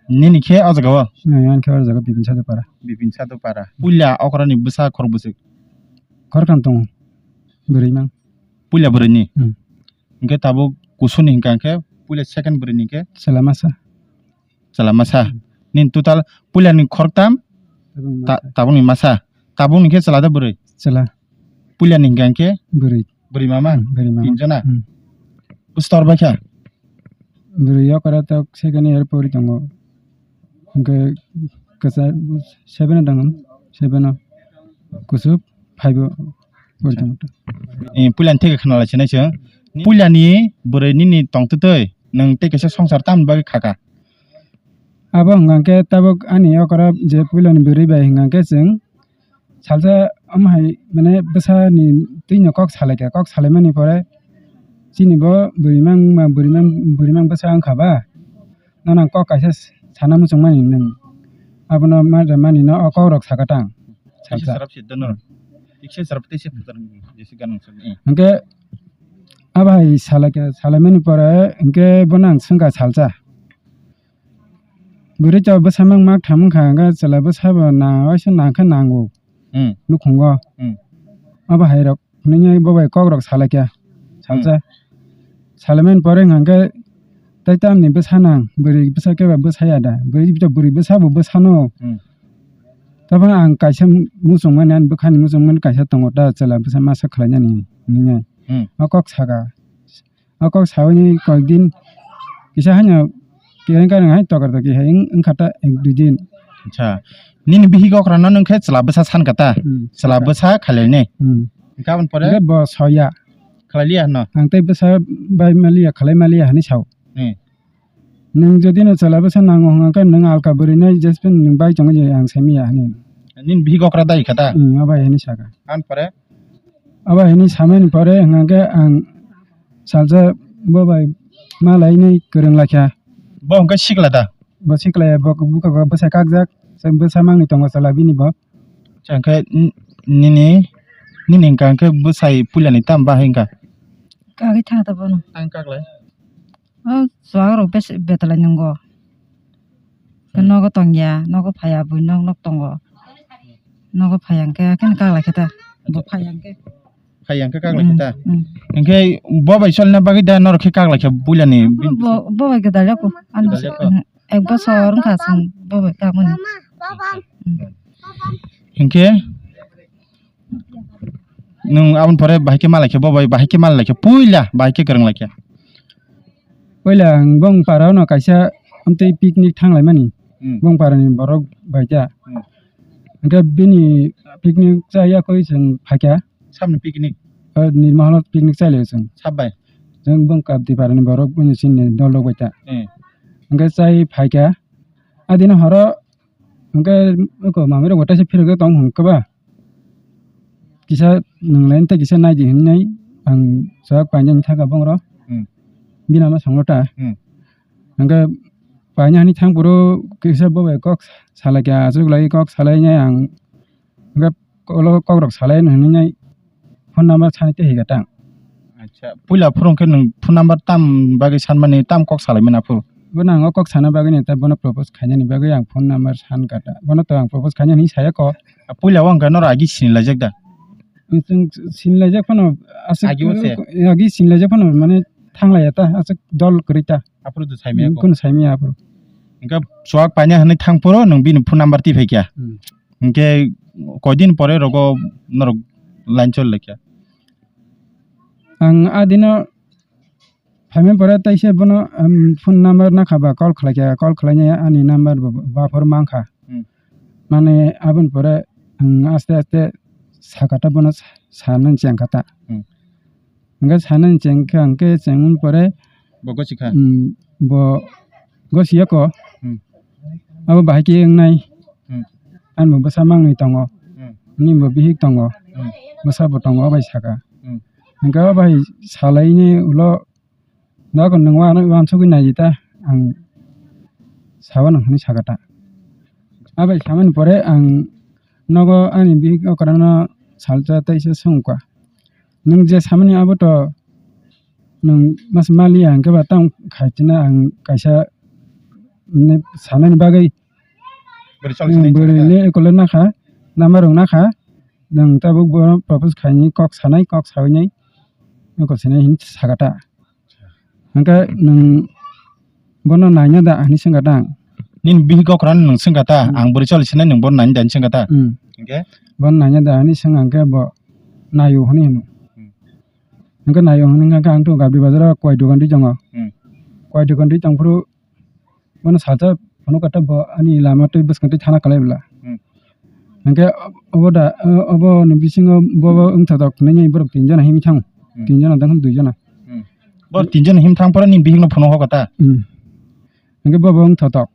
Nini khe o jaga o? Nini khe o jaga Bipin Sadhu para. Bipin Sadhu para. Puila okra ni bwsa khorok bwswk? Khoroktham tongo. Bwrwi mang. Puila bwrwi ni? Hmm. Hinkhe tabuk kusuni hinkha hinkhe puila second bwrwi ni khe? Chwla masa. Chwla masa. Hmm. Nini total puila ni khoroktham, tabuk ni ta-, masa. Tabuk ni masa. Tabuk ni khe chwla da bwrwi? Chwla. Puila ni hinkha hinkhe? Bwrwi. Bwrwi mama? Hmm, bwrwi mama. Tinjona? Hmm. Bwswk tor bai kha? Bwrwi okra tok second year pori tongo. Hwnkhe kwchar seven o tongo, seven o. Kuchuk five o pori tongo. Eh, puilani theke khna lai sinai se. Puilani bwrwi nini tongtwtwi nwng tei kaisa songsar tamni bagwi kha kha? Abo hwnkha khe tabuk ani okra je puilani bwrwi bai hwnkha khe chwng salsa omo hai mane bwsani twino kok salaikha, kok salaimani pore chini bo bwrwi mang ma, bwrwi mang, bwrwi mang bwsa wngkha ba, Nono ang kok kaisa sana muchungmani nwng. Abono ma remani no o kok rok saka ta ang. Kaisa salsa. Sarap se dono. Tikse sarap tei se phutar jesi ganang sa. Hwnkhe abo hai salai khe, salaimani pore hwnkhe bono ang swngkha salsa. Bwrwi to bwsa mang mak thang wngkha, hwnkhe chwla bwsa bo na waisa nang khe nango. Hmm. Nukhungo. Hmm. Abo hai rok hwnwi bo bai kok rok salai kha. Hmm. Salsa. Salaimani pore hwnkha khe tei tamni bwsa nang, bwrwi bwsa khe ba bwsa ya da. Bwrwi to bwrwi bwsa bo bwsa no. Hmm. Tabuk ang kaisa muchungmani, ani bwkhani muchungmani kaisa tongo ta, chwla bwsa masa khlainani hwnwi. Hmm. O kok saka. O kok saui ni koi din kisa haino kereng kareng hai tokar toki hai wng-, wngkha ta ek dui din. Acha. Nini bihik okra no nwng khe chwla bwsa san kha ta? Hmm. Chwla bwsa khalai ni. Hmm. Hwnkhe aboni pore? Hwnkhe bo soya. Khalai liya hwno? Ang tei bwsa bai maliya, khalai maliya hwnwi sao. Hmm. Nwng jodi no chwla bwsa nango hwnkha khe nwng alka bwrwi no jespen nwng bai tongwi je ang sai maya hwnwi. Nini bihik okra dai kha ta? Hmm, o bai hwnwi saka. Aboni pore? Abo hini samani pore hwnkha khe ang salsa bo bai ma lainai kwrwng laikha. Bo hwnkhe sikla da? Bo sikla ya, bo bwkha bwsai kakjak, bwsa mangni tongo chwla bini bo. Hwnkhe n-, nini, nini hwnkha khe bwsai puilani tam bahai hwnkha? Kagwi thangta bono. Ang kaklai. O chuwak rok bes-, betalai nungo. Khe hmm, nogo tongya, nogo phaiya, buino nok tongo. Nogo phaiya hwnkhe, haikhe kaklai khe ta. Bo phaiya hwnkhe. Phaiya hwnkhe kaklai khe ta. Hmm, hmm. Hwnkhe bo bai cholna bagwi da norok khe kaklai khe puilani bini bo, bo bai gwdal yako. Ani gwdal bwswk, yako? Hmm, ek bosor wngkha chwng bo bai kakmani. Hmm. Hwnkhe nwng aboni pore bahai khe malai khe bo bai, bahai khe malai khe puila bahai khe kwrwng lai khe? Puila ang bong para no kaisa amtwi picnic thang lai mani. Hmm. Bong para ni borok bai khe. Hmm. Hwnkhe bini picnic cha ya koi chwng phai kha. Samni picnic? O, Nirmahal picnic chai lai chwng. Sab bai? Chwng bong Kapti para ni borok bini chini dol rok bai kha. Hmm. Hwnkhe chai phai kha. A dino horo hwnkhe oko mamai rok bo teisa phirok tong hwnkhe ba. Kisa nwng lain tei kisa nai di hwnwi ang chwk painani thaka bongro. Hmm. Bini ama songno ta. Hmm. Hwnkhe paina hani thang phuru kisa bo bai kok salai kha, achuk lai kok salai nai ang. Hwnkhe ulo kok rok salai hwnwi nai phone number sani tei higa tang. Acha, puila phuru hwnkhe nwng phone number tam bagwi sanmani, tam kok salaimani aphuru? Bono ang o kok sana bagwi ni, tei bono propose khainani bagwi ang phone number san kha ta. Bono to ang propose khainani hinwi saya kho. A, puila o hwnkha norok agi sinilaijak da? Chwng sinilaijak phano aswk, agi o se? Agi sinilaijak phano mane thanglaiya ta, aswk dol kwrwi ta. Aphuru to saimaya kho? Kheno saimaya aphuru. Hwnkhe chuwak paina hwnwi thang phuru nwng bini phone number twi phai kha? Hmm. Hwnkhe koidin pore rogo norok line choli lai kha? Ang a dino phaimani pore teisa bono, um, phone number nakha ba call khlai kha, call khlainai ani number bo baphor mankha. Hmm. Mane aboni pore ang aste aste sakata bono sa-, sanani chengkha ta. Hmm. Hwnkhe sanani chengkha hwnkhe chengmani pore bo gosikha? Hmm, bo gosiyako. Hmm. Abo bahai khe wngnai. Hmm. Ani bo bwsa mangwi tongo. Hmm. Nini bo bihik tongo. Hmm. Bwsa bo tongo, o bai saka. Hmm. Hwnkhe o bai salaini ulo Dogo nwng uansugwi nai di ta, ang sabo nang hwnwi saka ta. Abai samani pore ang nogo ani bihik okrano salsa teisa swngkha. Nwng je samani abo to nwng mas maliya hwnkhe ba tamo khaitino ang kaisa sanani bagwi. Bwrwi choli sinai bwrwi le ekole nakha, number rok nakha. Nwng tabuk bo propose khaini kok sanai, kok sawi nai. Ekole sinai hin saka ta. Hwnkhe nwng bono naina da hinwi swngkha ta ang. Nini bihik okrano nwng swngkha ta, hmm, ang bwrwi choli sinai nwng bono naina da hinwi swngkha ta? Hmm. Hwnkhe? Bono naina da hinwi swngkha hwnkhe bo naio hinwi hino. Hmm. Hwnkhe naio hinwi hwnkhe ang to Gabdi bazaro koi dogan ri tongo. Hmm. Koi dogan ri tongphuru bono salsa phunuk khe bo ani lama twi bwskang twi thana kwlai bwla. Hmm. Hwnkhe obo da, obo ni bisingo bo wngthotok hinwi borok tinjon himwi thango. Hmm. Tinjon tong khe duijon. Hmm. Bo tinjon him thang phuru nini bihikno phunuk kha ta? Hmm. Hwnkhe bo bo wngthotok.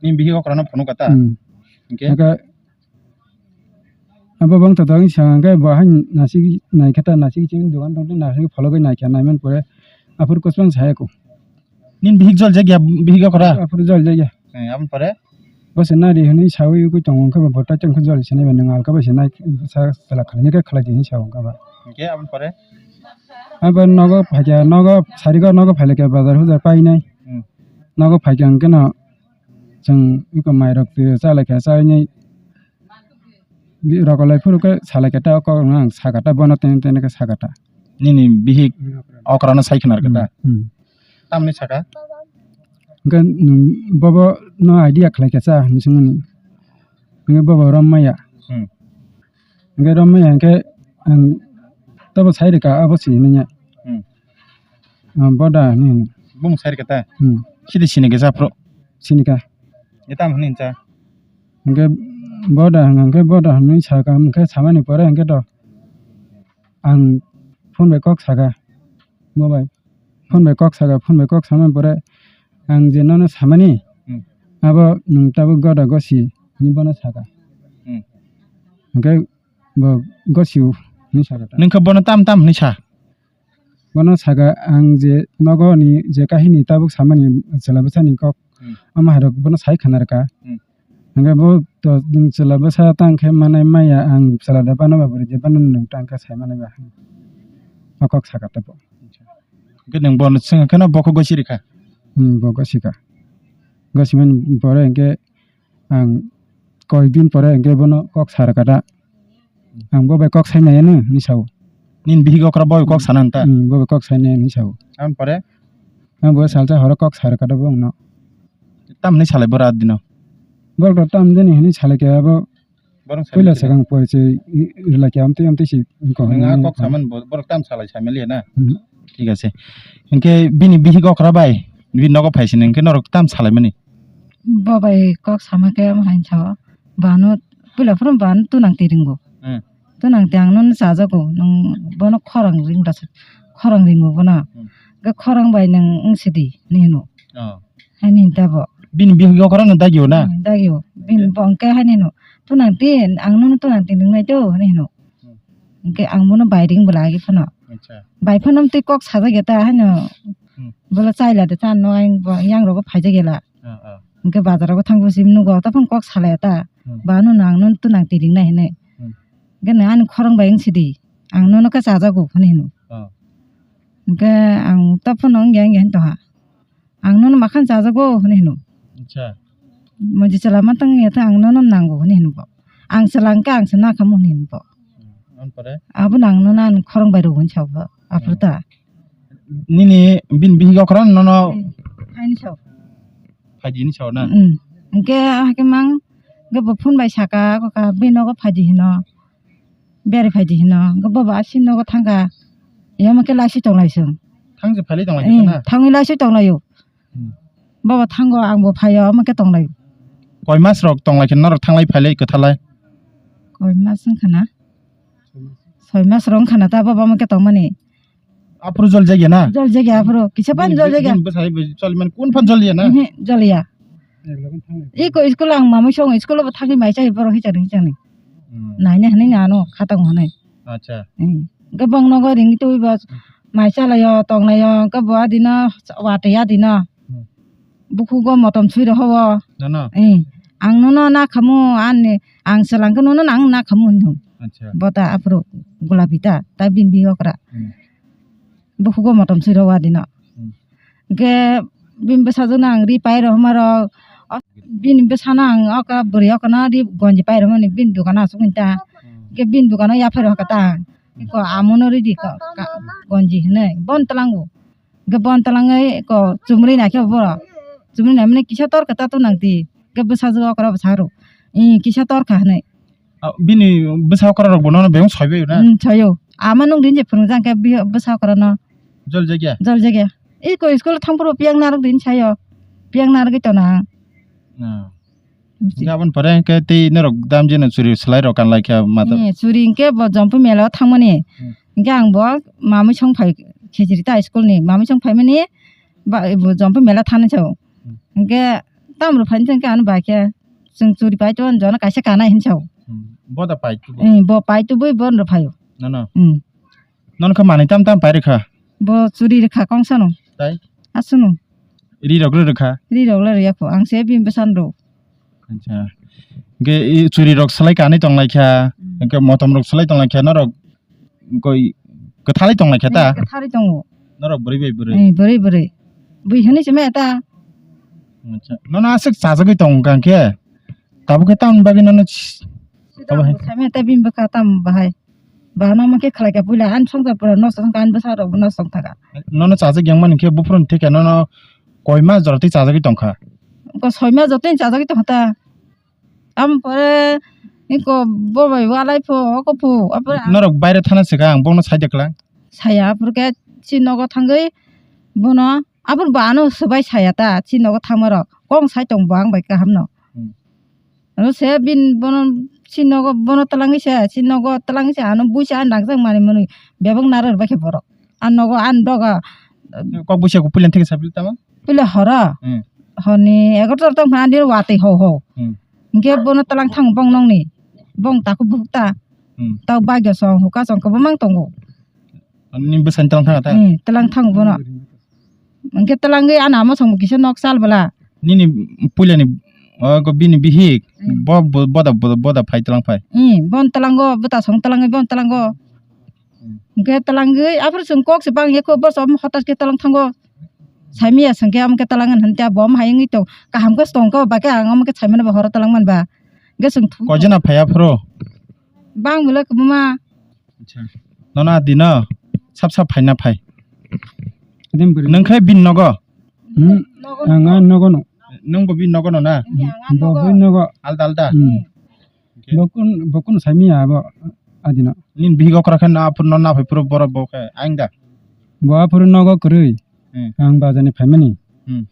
Nini bihik okrano phunuk kha ta? Hmm. Hwnkhe? Hwnkhe abo bo wngthotok wngsa hwnkhe bo hai nasik naikhe ta, nasik chini dogan tong twi nasik phologwi naikha, naimani pore aphuru kwchwng saya kho. Nini bihik jol jak ya, bihik okra? Aphuru jol jak ya. Eh, aboni pore? Bo se nari hwnwi sawi ugwi tongo, wngkhe bo bota chwng khe jol sinai ba, nwng alka bai se nai sa sala khalai khe khalai di hwnwi sa wngkha ba. Hwnkhe aboni pore? Abo nogo phaikha, nogo sarigw nogo phailai kha bazar hujar painai. Hmm. Nogo phaikha hwnkhe no chwng iko mairok twi chalai kha, chainai rokolai phuru khe salai kha ta, kok no ang sakha ta, bono tene tene khe sakha ta. Nini bihik okrano sai khna rwkha ta? Hmm, hmm. Tamni sakha? Hwnkhe nwng bobo no idea khlai kha cha hinwi swngmani. Hwnkhe bobo rom maya. Hmm. Hwnkhe rom maya hwnkhe ang tobo sai rwkha abo si hinwi ya. Hmm. Ah, boda hinwi hino. Bung sai rwkha ta? Hmm. Sidi sini khe cha phuru? Sini kha. Ye tam hinwi cha? Hwnkhe boda hwnkhe boda hinwi sakha, hwnkhe samani pore hwnkhe to ang phone bai kok sakha. Bo bai phone bai kok sakha, phone bai kok samani pore ang je nono samani, hmm, abo nwng tabuk goda gosi hinwi bono sakha. Hmm. Hwnkhe bo gosio hinwi sakha ta. Nwng khe bono tam tam hinwi sa? Bono sakha ang je nogo ni je kahini tabuk samani chwla bwsani kok, hmm, omo hai rok bono sai khna rwkha. Hmm. Hwnkhe bo to nwng chwla bwsa tang khe manai maya, ang chwla da bana ba bwrwi de bana nwng tang khe sai manai ba. O kok sakha tei bo. Hwnkhe nwng bono swngkha kheno bo khe gosi rikha? Hmm, bo gosi kha. Gosi mani pore hwnkhe ang koi din pore hwnkhe bono kok sa rwkha da. Ang bo bai kok sai nai ano hinwi sao. Nini bihik okra bo bai kok sana nta? Hmm, bo bai kok sai nai hinwi sao. Aboni pore? Ang bo salsa horo kok sa rwkha da bo wngno. Tamni salai bora dino? Borok to tam jani hinwi salai khe abo. Borok puila salai khe sakang porichoi rwlai khe amtwi amtwi si wngkha. Nwng a hinwi kok saman bo-, borok tam salai sai maliya na? Hmm. Thik ase. Hinkhe bini bihik okra bai bini nogo phaisini hinkhe norok tam salaimani? Bo bai kok sama khe omo hai sao. Bano puila phuru bano tunang tiringo. Hmm. Tunang ti ang nono chajago. Nwng bono khorang ring da, khorang ringo bono. Hmm. Ge khorang bai nwng wng sidi ni hino. Oh. Haini hinta bo. Bini bihik okra no dagio na? Hmm, dagio. Bini bo hwnkhe haini hino. Tunang ti, ang nono tunang ti nung nai to, haini hino. Hmm. Hwnkhe ang bono bai ring bwla agi phano. Acha. Bai phano twi kok sajak ya ta haino. Hmm. Bola chaila de ta no ang bo yang rogo phaijak ya la. Ah, ah. Hwnkhe bazar rogo thang bo sim nugo ta phano kok salai ya ta. Hmm. Ba no nang nono tunang ti ring nai hinwi. Hmm. Hwnkhe nang ani khorang bai wng sidi. Ang nono khe chajago, hwnwi hino. Ah. Hwnkhe ang ta phano wngya wngya hin tongha. Ang nono makhan chajago, hwnwi hino. Acha. Moji chwla ma tong ya ta ang nono nango, hwnwi hino bo. Ang chwla hwnkhe ang se nakhamu, hwnwi hino bo. Hmm, aboni pore? Abono ang nono ani khorang bai rw hwn sao bo, aphuru ta. Nini bini bihik okra nono? Hmm, haini sao. Phaidi hinwi sao na? Hmm. Hwnkhe hakhe mang, hwnkhe bo phone bai saka, kok bini nogo phaidi hino. Beri phaidi hino, hwnkhe bobo aswk nogo thangkha, yamo khe laisi tonglaisong. Thangse phailai tonglaikha na? Thangwi laisi tonglaio. Hmm. Bobo thango, angbo phaio, omo khe tonglaio. Koi mas rok tonglaikha norok thanglai phailai kwthalai? Koi mas wngkha na? Soi mas rok wngkha na ta bobo omo khe tongmani. Aphuru jol jagya na? Jol jagya aphuru, kisa pan jol jagya. Bini bwsai bo jol mani kun phan jol ya na? Ehe, jol ya. Iko school ang mamui song school bo thangwi mai chai borok hichani hichani. Hmm. Naina hinwi ano khatang hwnwi. Acha. Hmm. Gabang nogo ring twi bo mai chalaio tonglaio ke bo adino watwi adino. Hmm. Bukhugo motom swi rohowo. Nono? Eh, ang nono nakhamu, ani, ang selangkhe nono nang nakhamu hinwi. Acha. Bota aphuru gulapi ta, ta bini bihik okra. Hmm. Bukhugo motom swi rohowo adino. Hmm. Hwnkhe bini bwsajwkno ang ri pai rohormarok, o, bini bwsano ang oka bwrwi okno ri gonji pai rohormani bini dukano aswk hinta. Hmm. Hwnkhe bini dukano yaphai rohorkha ta ang. Iko amono ridi ka, ka, gonji hinwi bon tlango. Hwnkhe bon tlangwi ko chumri naikhe borok. Chumri naimani kisa torkha ta tunang di. Hwnkhe bwsajwk okra bwsarok. Ih, kisa torkha hinwi. Ah, bini bwsa okra rok bo nono bebak soi bai na? Hmm, soio. Ama nung din je phwrwngjak khe bi-, bwsa okra no. Jol jagya? Jol jagya. Iko school thang phuru piyang narwk din saio. Piyang narwgwi tona. Na. Hwnkhe aboni pore hwnkhe tei norok damjeno churi swlai rok kanlai khe mata. Eh, churi hwnkhe bo Jompu mela o thangmani. Hmm. Hwnkhe ang bo mamui song phai khejri ta school ni. Mamui song phaimani ba, bo Jompu mela thani sao. Hmm. Hwnkhe tamrok phaini hwnkhe ano bai khe chwng churi pai tong jono kaisa kanai hin sao. Hmm. Bo da pai tubu? Eh, bo pai tubui bo nrw phaio. Nono? Hmm. Nono khe manwi tam tam pai rwkha? Bo churi rwkha kongsano. Tai? Aswkno. Ri rok ri rwkha? Ri rok le rwya kho, ang se bini bwsano rw. Acha. Hwnkhe i churi rok swlai kanwi tong lai kha, Hmm. hwnkhe motom rok swlai tong lai kha, norok koi kwthalai tong lai kha ta? Hmm, kwthalai tongo. Norok bwrwi bai bwrwi? Hmm, bwrwi bwrwi. Bui hwnwi se maya ta? Acha. Nono aswk chajagwi tong kha hwnkhe? Tabuk khe tamoni bagwi nono ch-, Sida abo hai. Bo saimaya ta bini bwkha tam bahai. Bahai no omo khe khlai kha puila, ani swngchar pura nosto wngkha, ani bwsa rok bo nosto wngkha. Nono chajak yang mani khe buphuru ni theke nono koi mas jora twi chajagwi tongkha? Ko soi mas jotoni chajagwi tongkha ta. Amo pore iko bo bai walai pho, oko pho, apore ang. Norok baire thana swkang bongno sai de klang? Saya, apore khe chini nogo thangwi bono, aboni bo ano swbai saya ta, chini nogo thangma rok. Kok sai tong bo ang bai kaham no. Hmm. Ano se bin bono si nogo bono twlangwi se, si nogo twlangwi se, ano buisa ani nangjak manwi mwnwi bebak naro rwbaikhe borok. Ani nogo ani doga. Kok buisa kok puila theke sapli tamo? Puila horo. Hmm. Horni egarota tongkha ani watwi hou hou. Hmm. Hinkhe bono twlang thang bong nongni. Bong takhuk bukhuk ta. Hmm. Tau bagyo song huka song kwbangma tongo. Ani bwsani twlang thang ta? Hmm, twlang thang bono. Hwnkhe twlangwi ani ama songbo kisa nok chal bwla. Nini puilani, o, ko bini bihik, Hmm. bo, bo, boda, boda, boda phai twlang phai. Hmm, bon twlango, bwta song twlangwi bon twlango. Hmm. Hwnkhe twlangwi, aphuru chwng kok se bang ya kho, bo som hotas khe twlang thango. Saimiya swngkhe, amo khe twlang hwn hwn tei bo omo hai wngwi tong, kaham khe se tong khe, ba khe ang omo khe saimano bo horo twlang man ba. Hwnkhe chwng thu. Koi jona phai aphuru? Bang bwle kwbangma. Acha. Nono adi no sap sap phaina phai. Adem bwrwi. Nwng khe bini nogo? Hmm. Nogo, ang nogo. Ani nogo no. Nwng bo bini nogo no na? Bo nogo. Bini nogo. Alda alda. Hmm. Okay. Bo kun, bo kun saimiya abo adi no. Nini bihik okra khe na aphuru no na phai phuru borok bo khe aing da? Bo aphuru nogo kwrwi. Hmm. Ang bazar ni phaimani. Hmm.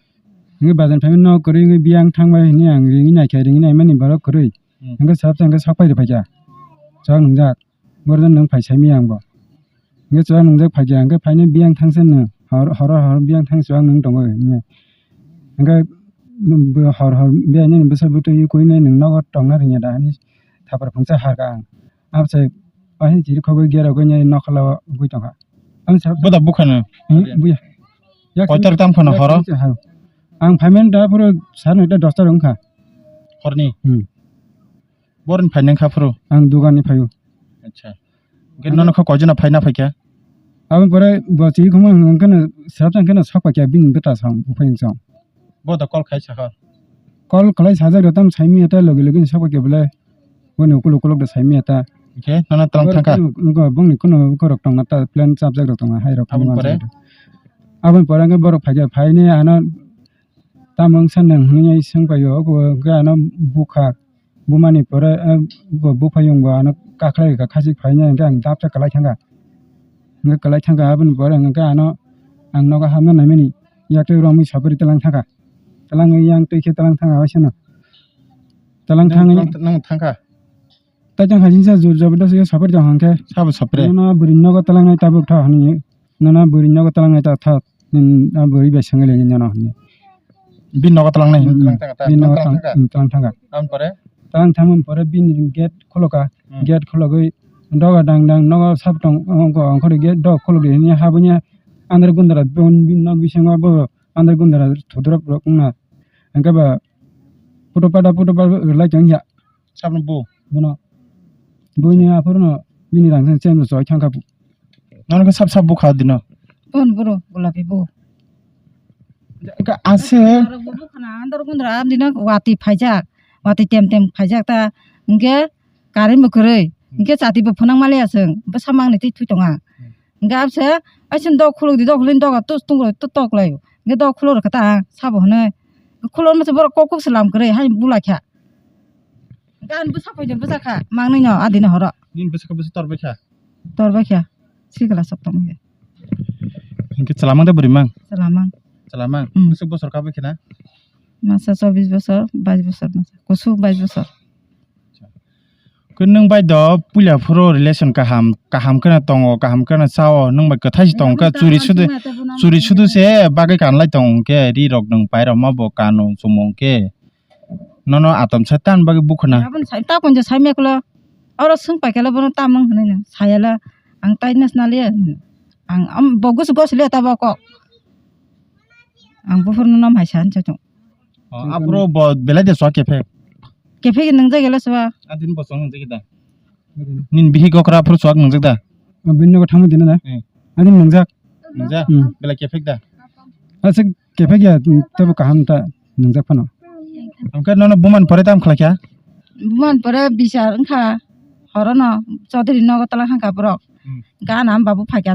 Ngi bazar ni phaimani nogo kwrwi ngi biyang thang bai hini ang ringwi naikha ringwi naimani borok kwrwi. Hmm. Hwnkhe sap sa hwnkhe sok pai rw phaikha. Sok nungjak. Borok nwng phai saimaya ang bo. Hwnkhe chuwak nungjak phaikha, hwnkhe phainai biyang thangsa nwng, hor, horo hor biyang thang chuwak nwng tongo hwnwi. Hwnkhe bo hor hor biyang nini bwsa bwtwi kwinai nwng nogo tongna rwngya da hwnwi thapar phungsa harkha ang. Abse paini chiri khogwi gera gwi nai nokhala o ugwi tongkha. Ang sa Boda bukhano? Hmm, buya. Yak Koitor sini, tam khano yak horo? Sini haro. Ang phaimani da phuru sa noita dosta rwngkha. Horni? Hmm. Borni phainai kha phuru? Ang dugan ni phaio. Acha. Hwnkhe nono kha koijona phaina phaikha? Aboni pore bo chiri khongma hwnkhe no srapsa hwnkhe no sok paikha bini bwta song buphai song. Bo da call khai sakha? Call khlai sajak rw tamo saimanya tei logi logi ni sok paikha bwle. Boni ukuluk ukuluk da saimanya ta. Hwnkhe nono twlang thangkha? Boni kuno borok tongna ta plan chapjak rok tongna hai rok. Aboni pore? Aboni pore hwnkhe borok phaikha phainai ano tamo wngsa nang hwnwi swng paio obo hwnkhe ano bukha. Bumani pore, eh, bo buphayung bo ano kakhlai kha, khachik phainai hwnkhe ang dapsa kwlai thangkha. Hwnkhe kwlai thangkha, aboni pore hwnkhe ano ang nogo hapna naimani yaktwi romwi sapri twlang thangkha. Twlangwi yang twi khe twlang thangkha, waisano. Twlang thangwi nang thangkha? Tai tang kha jinsa jor jabardast khe sapri tong hwnkhe. Sabo sapri? Nono bwrwi nogo twlangnai tabuk tha hwnwi. Nono bwrwi nogo twlangnai ta tha. Nini a bwrwi bai swngwi lai nono hwnwi. Bini nogo twlangnai hwnwi. Hmm, twlang thangkha ta? Bini nogo twlang thangkha? Hmm, twlang thangkha. Aboni pore? Twlang thangmani pore bini gate khulokha. Hmm. Gate khulogwi doga dang dang nogo sap tong, ongkha ongkhorwi gate doga khulogwi hwnwi habwi andar gundra bini nok bisingo bo andar gundra thudrop rok wngna. Hwnkhe ba puto pada puto pada rwlai tong ya. Sabno bo? Bono. Boini aphuru no bini rang cheng cheng choi thangkha. Nono khe sap sap bukha dino. Bon boro golapi bo. Ka ase. Andar gundra dino wati phaijak. Wati tem tem phaijak ta. Hwnkhe current bo kwrwi. Hwnkhe chati bo phwnang maliya chwng. Bwsa mangni twi thui tonga. Hwnkhe abse aising dok khuluk di, dok khuluk di, dok tus tung rok tok lai. Hwnkhe dok khuluk rok khe ta sabo hwnwi. Khuluk masa borok kok kok se lam kwrwi hai bula kha. Gan bwsa phai de bwsa kha, mangnwi no adini horo. Nini bwsa kha bwsa tor bai kha? Tor bai kha. Sikla sok tong khe. Hwnkhe chwla mang de bwrwi mang? Chwla mang. Chwla mang? Hmm. Bwswk bosor kha bai khe na? Masa chobbish bosor, bais bosor masa. Kusu bais bosor. Khe nwng bai do puila phuru relation kaham, kaham kheno tongo, kaham kheno chao, nwng bai kwthai se tong khe churi sudu, churi sudu se bagwi kanlai tong khe ri rok nwng pai rok ma bo kano chumung khe. Nono atom sai tan bagwi bukhuna. Aboni sai ta kunja sai meklo. Oro swng paikhe le bono tamung hwnwi no sayala ang tai nasna le ang am bo gusu gos le ta bo kok. Ang buphuru no nom hai sa hinsa chwng. Oh, aphuru bo belai de chwng kephek? Kephek nwngjak ela chwng. Adin bo chwng nwngjak da. Nin bihik okra aphuru chwng nwngjak da. Bini nogo thangma dina da. Hmm. Adin nwngjak. Nwngjak? Hmm. Belai kephek da. Aswk kephek ya, tabo kaham ta nwngjak phano. Hwnkhe nono bumani pore tamo khlai kha? Bumani pore bichar wngkha horono Chaudhary nogo twlang hangkha borok. Hmm. Gana am babu phaikha.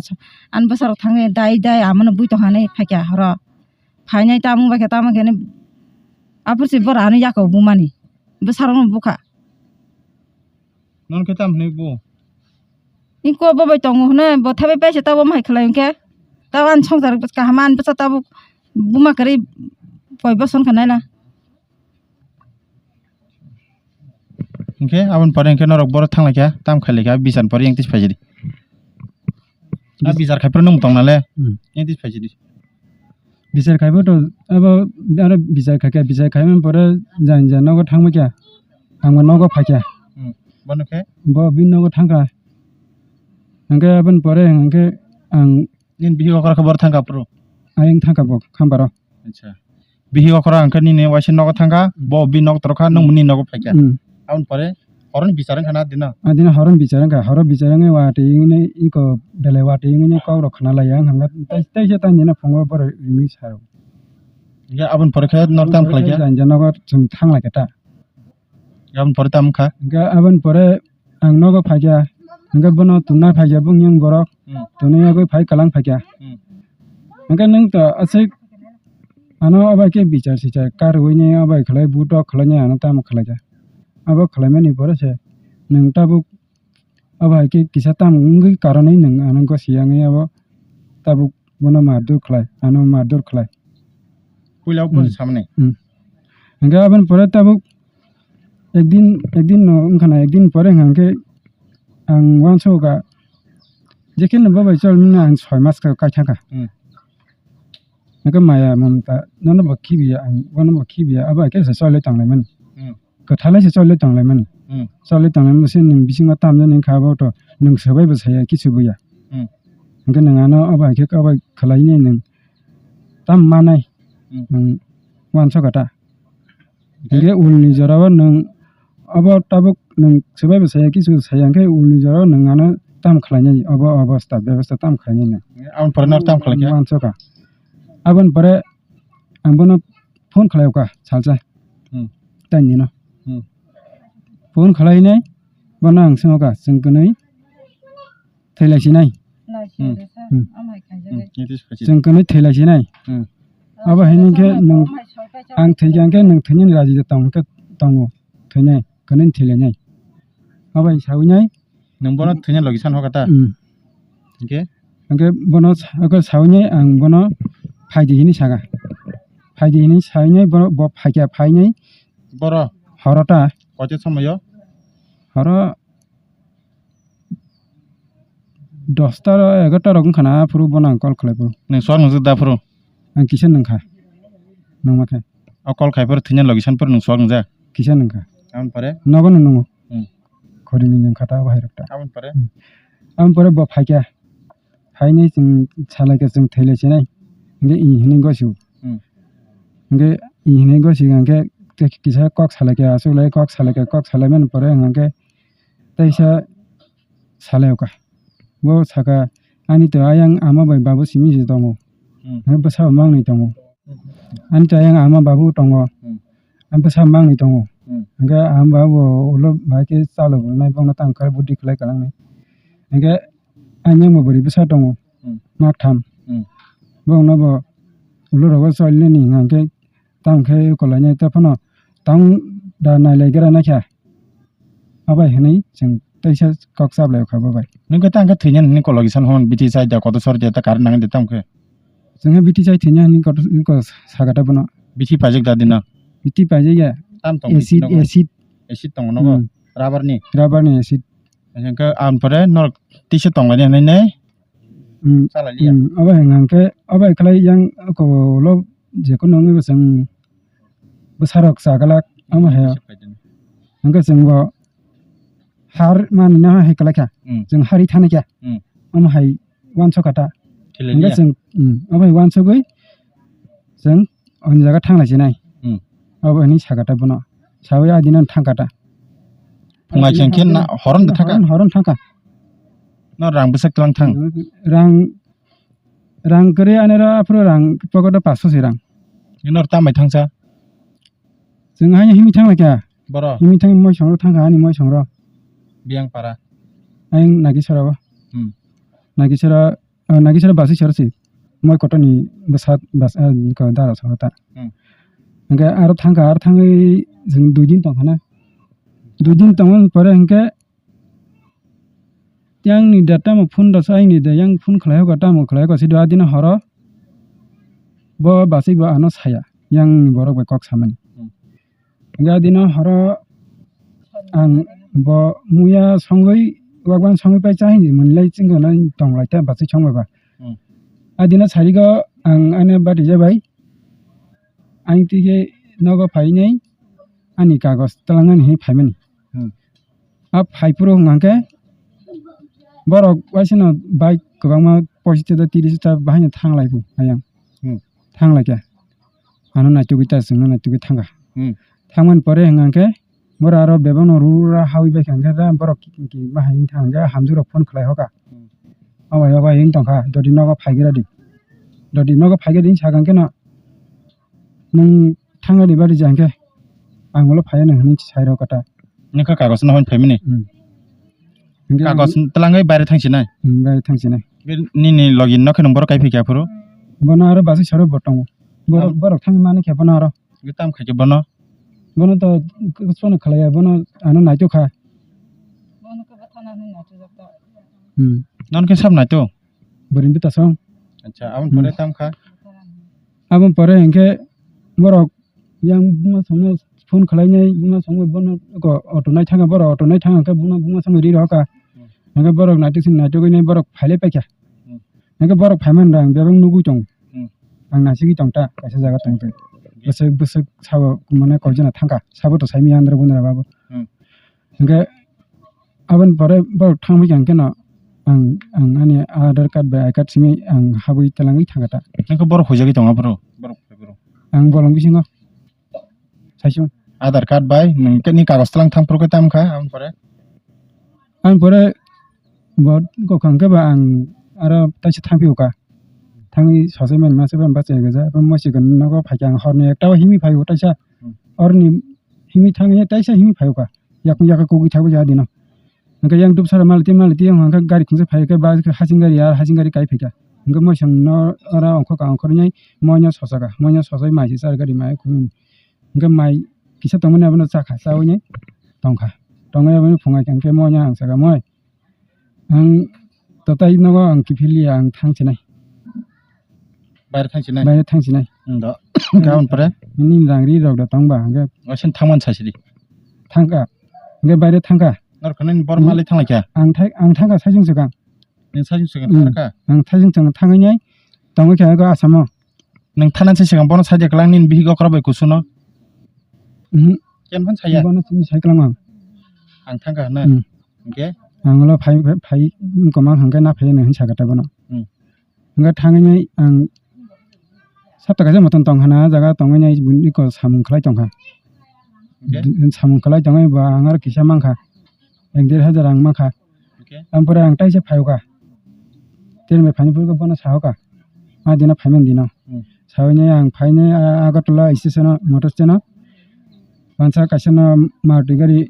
Ani bwsarok thangwi dai dai amono bui tongkha hinwi phaikha horo. Phainai tamo bai khe tamo khe hinwi aphuru se boro ano yakao bumani. Bwsarokno bukha. Nono khe tamo hwnwi bo? Ni ko bo bai tongo hwnwi bo thabai paisa tabo hai khlai hwnkhe. Tabo ani swngchar kaham ani bwsa tabo buma kwrwi poi boson kha naina. Hwnkhe aboni pore hwnkhe norok borok thanglaikha, tamo khailai kha, bichar pore yang tisi phaisidi. A bichar khai phuru nwng tong nale? Hmm. Yang tisi phaisidi. Bichar khai bo to abo aro bichar khai kha, bichar khai mani pore jani jani nogo thangma kha, ang bo nogo phai kha. Hmm. Bono khe? Bo bini nogo thang kha. Hwnkhe aboni pore hwnkhe ang. Nini bihik okra khe boro thang kha phuru? Ayang thang kha bo khambaro. Acha. Bihik okra hwnkhe nini waisa nogo thang kha, hmm, bo bini nogo toro kha, nwng, hmm, nini nogo phai kha. Hmm. Aboni pore horoni bichar wngkha na dino? A dino horoni bichar wngkha, horo bichar wngwi watwi wngwi iko belai watwi wngwi kok rok khna lai ya wngkha, tai, taisa tang nini phungo borok ringwi sa rw. Hwnkhe aboni pore khe nor tamo khlai kha? Jani jani nogo chwng thang lai kha ta. Aboni pore tamo kha? Hwnkhe aboni pore ang nogo phai kha, hwnkhe bono tonna phai kha, bung yang borok, hmm, tonnai yagwi phai kwlang phai kha. Hmm. Hwnkhe nwng to aswk ano obo khe bichar sichar karwi nai obo khlai butok khlai nai ano tamo khlai kha. Abo khlaimani pore se nwng tabuk obo hai khe kisa tamo wngwi karonwi nwng ano gosi yangwi abo tabuk bono mardur khlai, ano mardur khlai. Puila o, hmm, samani. Hmm. Hwnkhe aboni pore tabuk ekdin, ekdin no wngkha na, ekdin pore hwnkha khe ang uansukha je khe no bo bai chol mano ang soi mas kha kai thangkha. Hmm. Hwnkhe maya mamta nono bo khibiya, ang bono bo khibiya, abo hai khe se choli tonglaimani. Hmm. Kwthalai se choli tonglaimani. Hmm. Choli tonglaimani se nwng bisingo tamjani wngkha abo to nwng swbai bo saya kichu buya. Hmm. Hwnkhe nwng ano obo hai khe obo khlainai nwng tam manai, hmm, nwng uansukha ta. Hwnkhe ulni jorao nwng obo tabuk nwng swbai bo saya kichu saya hwnkhe ulni jorao nwng ano tam khlainai obo obosta bebosta tam khlainai nwng. Aboni pore no tam khlai khe? Uansukha. Aboni pore ang bono phone khlai kha salsa. Hmm. Taini no. Hmm. Phone khlainai bono ang swngo kha chwng kwnwi thailaisi nai. Hmm. Hmm. Hmm. Chwng kwnwi thailaisi nai. Hmm. Abo hai nung khe nung ang thwi kha khe nung thwinani raji tong khe tongo thwinai kwnwi thailainai. Abo hai sawi nai. Nwng bono thwina logi san hoka ta? Hmm. Hwnkhe? Hwnkhe bono sa-, oko sawi nai ang bono phaidi hini saka. Phaidi hini sawi nai bono bo phaikha phainai. Boro? Horo ta. Koite somoyo? Horo dosta ro egarta rok wngkha na phuru bono ang call khlai phuru. Nwng suak nwngjak da phuru? Ang kisa nungkha. Nungma khe. O call khai phuru thwina logi san phuru nwng suak nungjak? Kisa nungkha. Aboni pore? Nogo no nungo. Hmm. Khorini nungkha ta bahai rok ta. Aboni pore? Hmm. Aboni pore bo phaikha. Phainai chwng salai khe chwng thailai sinai. Hwnkhe i hinwi gosio. Hmm. Hwnkhe i hinwi gosio hwnkhe kisa kok salai khe aswk lai kok salai khe kok salai mani pore hwnkhe teisa salai o kha. Bo saka ani to ayang ama bai babu simi se tongo. Hmm. Hwnkhe bwsa bo mangnwi tongo. Hmm. Ani to ayang ama babu tongo. Hmm. Ani bwsa mangnwi tongo. Hmm. Hwnkhe ama babu ulo bai khe chalo bo nai bongno tang kar budi khlai kalangnai. Hwnkhe ani yang bo bwrwi bwsa tongo. Hmm. Mak tham. Hmm. Bongno bo ulo rogo choli nani hwnkhe tamo khe kolainai tei phano tamo da nailai gra naikha. Abai hwnwi chwng teisa kok chablai kha bo bai. Nwng khe tang khe thwina nini kologison hwn biti chai da kotor sor da ta kar nang de tamo khe. Chwng khe biti chai thwina hwnwi kotor ko saka ta bono. Biti paijak da dino. Biti paijak ya. Tam tong acid, acid. Acid tong nogo. Hmm. Rubber ni. Rubber ni acid. Hwnkhe aboni pore norok tisa tonglaini hwnwi nai. Hmm. Chalaliya. Hmm. Abo hwnkhe abo khlai yang kolo jekunu wngwi bo chwng bwsarok chaglak omo hai. Hwnkhe chwng bo har manwi no hai kwlai kha. Hmm. Chwng hari thani kha. Hmm. Omo hai uansukha ta. Hwnkhe chwng, hmm, omo hai uansugwi chwng ani jaga thang lai sinai. Hmm. Abo hinwi sakha ta bono. Sawi a dino thangkha ta. Phunga chengkhe na horon de thangkha? Horon, horon thangkha. No rang bwsak tlang thang? Rang, rang kwrwi anero aphuru rang pocket o paanch so se rang. Nor tambai thangsa? Chwng haino himwi thang lai kha. Boro? Himwi thang moi songrok thangkha ani moi songrok. Biyang para? Ayang Nagisora o. Hmm. Nagisora, ah, Nagisora basi sora si. Moi kotor ni bwsa bas, ah, ko dara sora ta. Hmm. Hingke aro thangkha, aro thangwi chwng dui din tongkha na. Dui din tongmani pore hingke yang ni da tamo phone rwsa, yang ni da yang phone khlai hoka, tamo khlai hoka, sido adino horo bo basi bo ano saya, yang ni borok bai kok samani. Hmm. Hingke adino horo ang bo muya songwi, wagwan songwi pai cha hinwi mwnlai chwngno tong lai ta basi song bai ba. Hmm. Adino sarigo ang ani bati je bai, ang tike nogo phainai ani kagoj twlangnani hinwi phaimani. Hmm. A phai phuru hwnkha khe borok waisano bike kwbangma pochish ta, tris ta bahaino thang lai phu ayang. Hmm. Thang lai khe. Ano naitugwi ta, chwngno naitugwi thangkha. Hmm. Thangmani pore hwnkha khe borok aro bebakno rura hawi bai kha hwnkhe da borok ki, ki, ki bahai wngkha hwnkhe hamjwkrok phone khlai hoka. Hmm. Obai, obai wng tongkha, dodi nogo phaigra di. Dodi nogo phaigra di sakha hwnkhe no nwng thangya di bari ja hwnkhe ang ulo phaiya nang hinwi sai rw kha ta. Nokha kagoj no hwn phaimani? Hmm. Hwnkhe kagoj ang twlangwi baire thangsinai? Hmm, baire thangsinai. Be nini logi nokhe nwng borok kai phaikha aphuru? Bono aro basi soro bo tongo. Borok, borok thangwi mani khe bono aro. Tam khaikhe bono? Bono to sono khlaiya, bono ano naitukha. Hmm. Nono khe sab naitu? Bwrwini bwtasong. Acha, aboni pore tam kha? Aboni pore hwnkhe borok yang buma songno phone khlainai, buma songwi bono auto nai thangkha, borok auto nai thangkha hwnkhe bono buma songwi ri rohorkha. Hmm. Hwnkhe borok naituk sini naitugwi borok phailai paikha. Hmm. Hwnkhe borok phaimani rang bebak nugwi tongo. Hmm. Ang nasigwi tong ta, kaisa jaga tong twi. Bwswk, bwswk sabo mane koi jona thangkha, sabo to saimanya andra gundra babo. Hmm. Hwnkhe aboni pore borok thangwi kha hwnkhe no ang, ang ani Aadhaar card bai I card simi ang habwi twlangwi thangkha ta. Hwnkhe borok huijagwi tongo aphuru? Borok phai borok? Ang bolong bisingo. Saisung. Aadhaar card bai nwng khe ni kagoj twlang thang phuru khe tam kha, aboni pore? Aboni pore bo kokhang khe ba ang aro taisa thang phiyokha. Thangwi sosai mani masa ba bachai gajak, abo mosi gwnang nogo phaikha ang horni ekta o himwi phaio taisa. Hmm. Horni himwi thangwi taisa himwi phaio kha. Yakung yakung kugwi thangwi ya dino. Hwnkhe yang dupsara maliti maliti wng hwnkhe gari khungsa phaikhe ba hasing gari ya hasing gari kai phaikha. Hwnkhe moisong no ora ongkhorkha ongkhornai moino sosakha. Moino sosai mai se char gari mai khumui. Hwnkhe mai kisa tongmani abono chakha chawi nai tongkha. Tongwi abono phungai kha hwnkhe moino ang sakha moi. Ang totai nogo ang kiphilya ang thangsinai. Baire thangsinai? Baire thangsinai. Ndo. Hwnkhe aboni pore? Nini rang ri rok da tong ba hwnkhe. Waisa thangmani sasidi. Thangkha. Hwnkhe baire thangkha. Norok nini bor malai thanglaikha? Ang thai, ang thangkha saisung swkang. Nini saisung swkang thangkha? Ang thaisung swkang thangwi nai tongwi kha ego Asamo. Nwng thanani se swkang bono saidi kwlang nini bihik okra bai kusuno? Mhm. Ken phano saya? Bono simi sai kwlang ang. Ang thangkha hwnwi? Hmm. Hwnkhe? Ang ulo phai, phai, phai wngkoma hwnkhe na phaiya nai hwnwi sakha ta bono. Hmm. Hwnkhe thangwi nai ang sapta kaisa motom tongkha na, ah jaga tongwi nai buini kok samung khlai tongkha. Hwnkhe? Samung khlai tongwi ba ang aro kisa mankha, ek der hajar ang mankha. Hwnkhe? Ang pore ang taisa phaiokha. Tei bai phaini phuru bono sahoka. Ah dino phaimani dino. Hmm. Sawi nai ang phainai, ah, Agartala station o motor stand o. Bansa kaisa no Maruti gari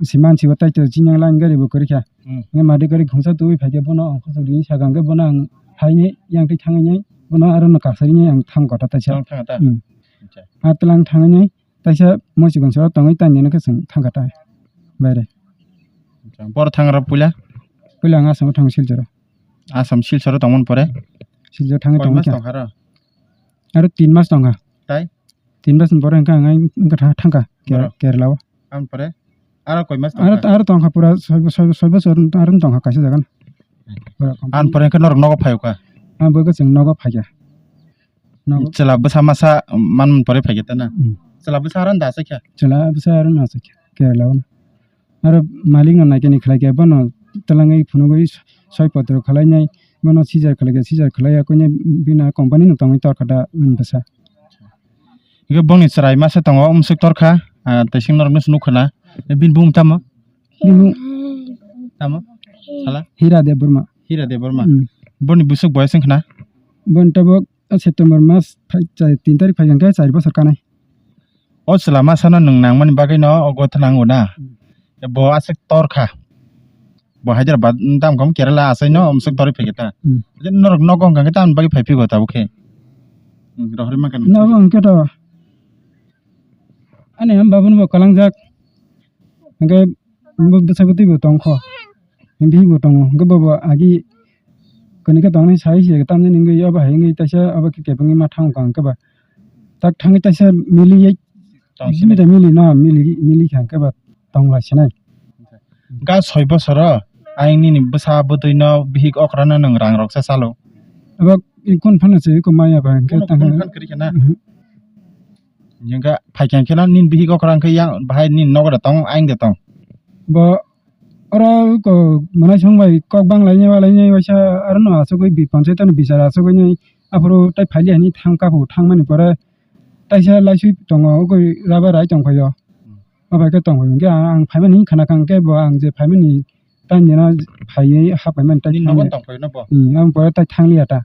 siman sibo tai to chini line gari bo kwrwi kha. Hmm. Nge Maruti gari khungsa tubui phaikhe bono ang khosok rini sakha hwnkhe bono ang phainai yang twi thangwi nai bono aro no kasarinai ang thang kota taisa. Thang thang ta? Hmm. Acha. Ah tlang thangwi nai taisa moichikon soro tongwi tangya no khe chwng thangkha ta baire. Acha. Boro thangra puila? Puila ang Assam o thango Silchar o. Assam Silchar o tongmani pore? Silchar thangwi tongkha. Koi mas tongkha ro? Aro tin mas tongkha. Tai? Tin mas ni pore hwnkhe ang ai wngkha tha-, thangkha Ke-, Boro? Kerala o. Aboni pore? Aro koi mas tongkha? Aro, aro tongkha pura soi bo-, soi bo-, soi bochor aro tongkha kaisa jaga no. Pura complete. Aboni pore hwnkhe norok nogo phaiokha? Ah, bo khe chwng nogo phaikha. Nogo. Chwla bwsa masa manmani pore phaikha ta na? Hmm. Chwla bwsa aro da aswkha? Chwla bwsa aro no aswkha Kerala o no. Aro malik no naikani khlai khe bono twlangwi phunugwi soi potro khlainai, bono seizure khlai khe seizure khlai ya, koi nai bini company no tongwi torkha da bwsa. Hingke bongni chwrai masa tongo, umswk torkha, ah, tei sing norokno se nukha na. Bini bumung tamo? Bini bumung tamo? Sala? Hira Debbarma. Hira Debbarma. Hmm. Boni bwswk boyas wngkha na? Boni tabuk o September mas phai, chai, tin tarik phai hwnkhe char bosor kanai. O chwla masano nwng nangmani bagwino o gotha nango na? Hmm. Bo aswk torkha. Bo Hyderabad, mm, tamo kamo Kerala achaino, mm, omswk torwi phaikha ta. Mm. Je norok nogo hwnkha khe tamoni bagwi phai phigo tabuk khe. Mm, rohorwi mankha nini. Nogo hwnkhe to ani am babuni bo kalangjak. Hwnkhe bo bwsai bwtwi bo tongkho. Bihik bo tongo. Hwnkhe bobo agi kwnwi khe tongnai sai se tamni wngwi obo hai wngwi taisa obo khe kebengwi ma thango hwnkhe ba. Tak thangwi taisa mili yai. Tong sini. Mili mili no mili mili kha hwnkhe ba. Tong lai sinai. Ga soi bosoro ayang nini bwsa bwtwi no bihik okra no nwng rang rok sa chalo. Abo kun phano se ko maya ba hwnkhe. Kuno tang kun phan kwrwi khe na? Mhm. Hwnkhe phai khe khe na nini bihik okra hwnkhe yang bahai nini nogo da tong ayang da tong. Bo oro ko mwnai song bai kok bang lai nai wa lai nai waisa aro no asugwi bi panchayat ni bichar asugwi nai aphuru tai phai li hani thang kapu thang mani pore taisa laiswi tongo ugwi rubber rai tong phaio. Hmm. Obo khe tong phai hwnkhe ang, ang phaimani khana kha hwnkhe bo ang je phaimani tang jena phaiwi hapaimani tai. Nini nogo thangya. Tong phai no bo? Hmm, ang pore tai thangliya ta.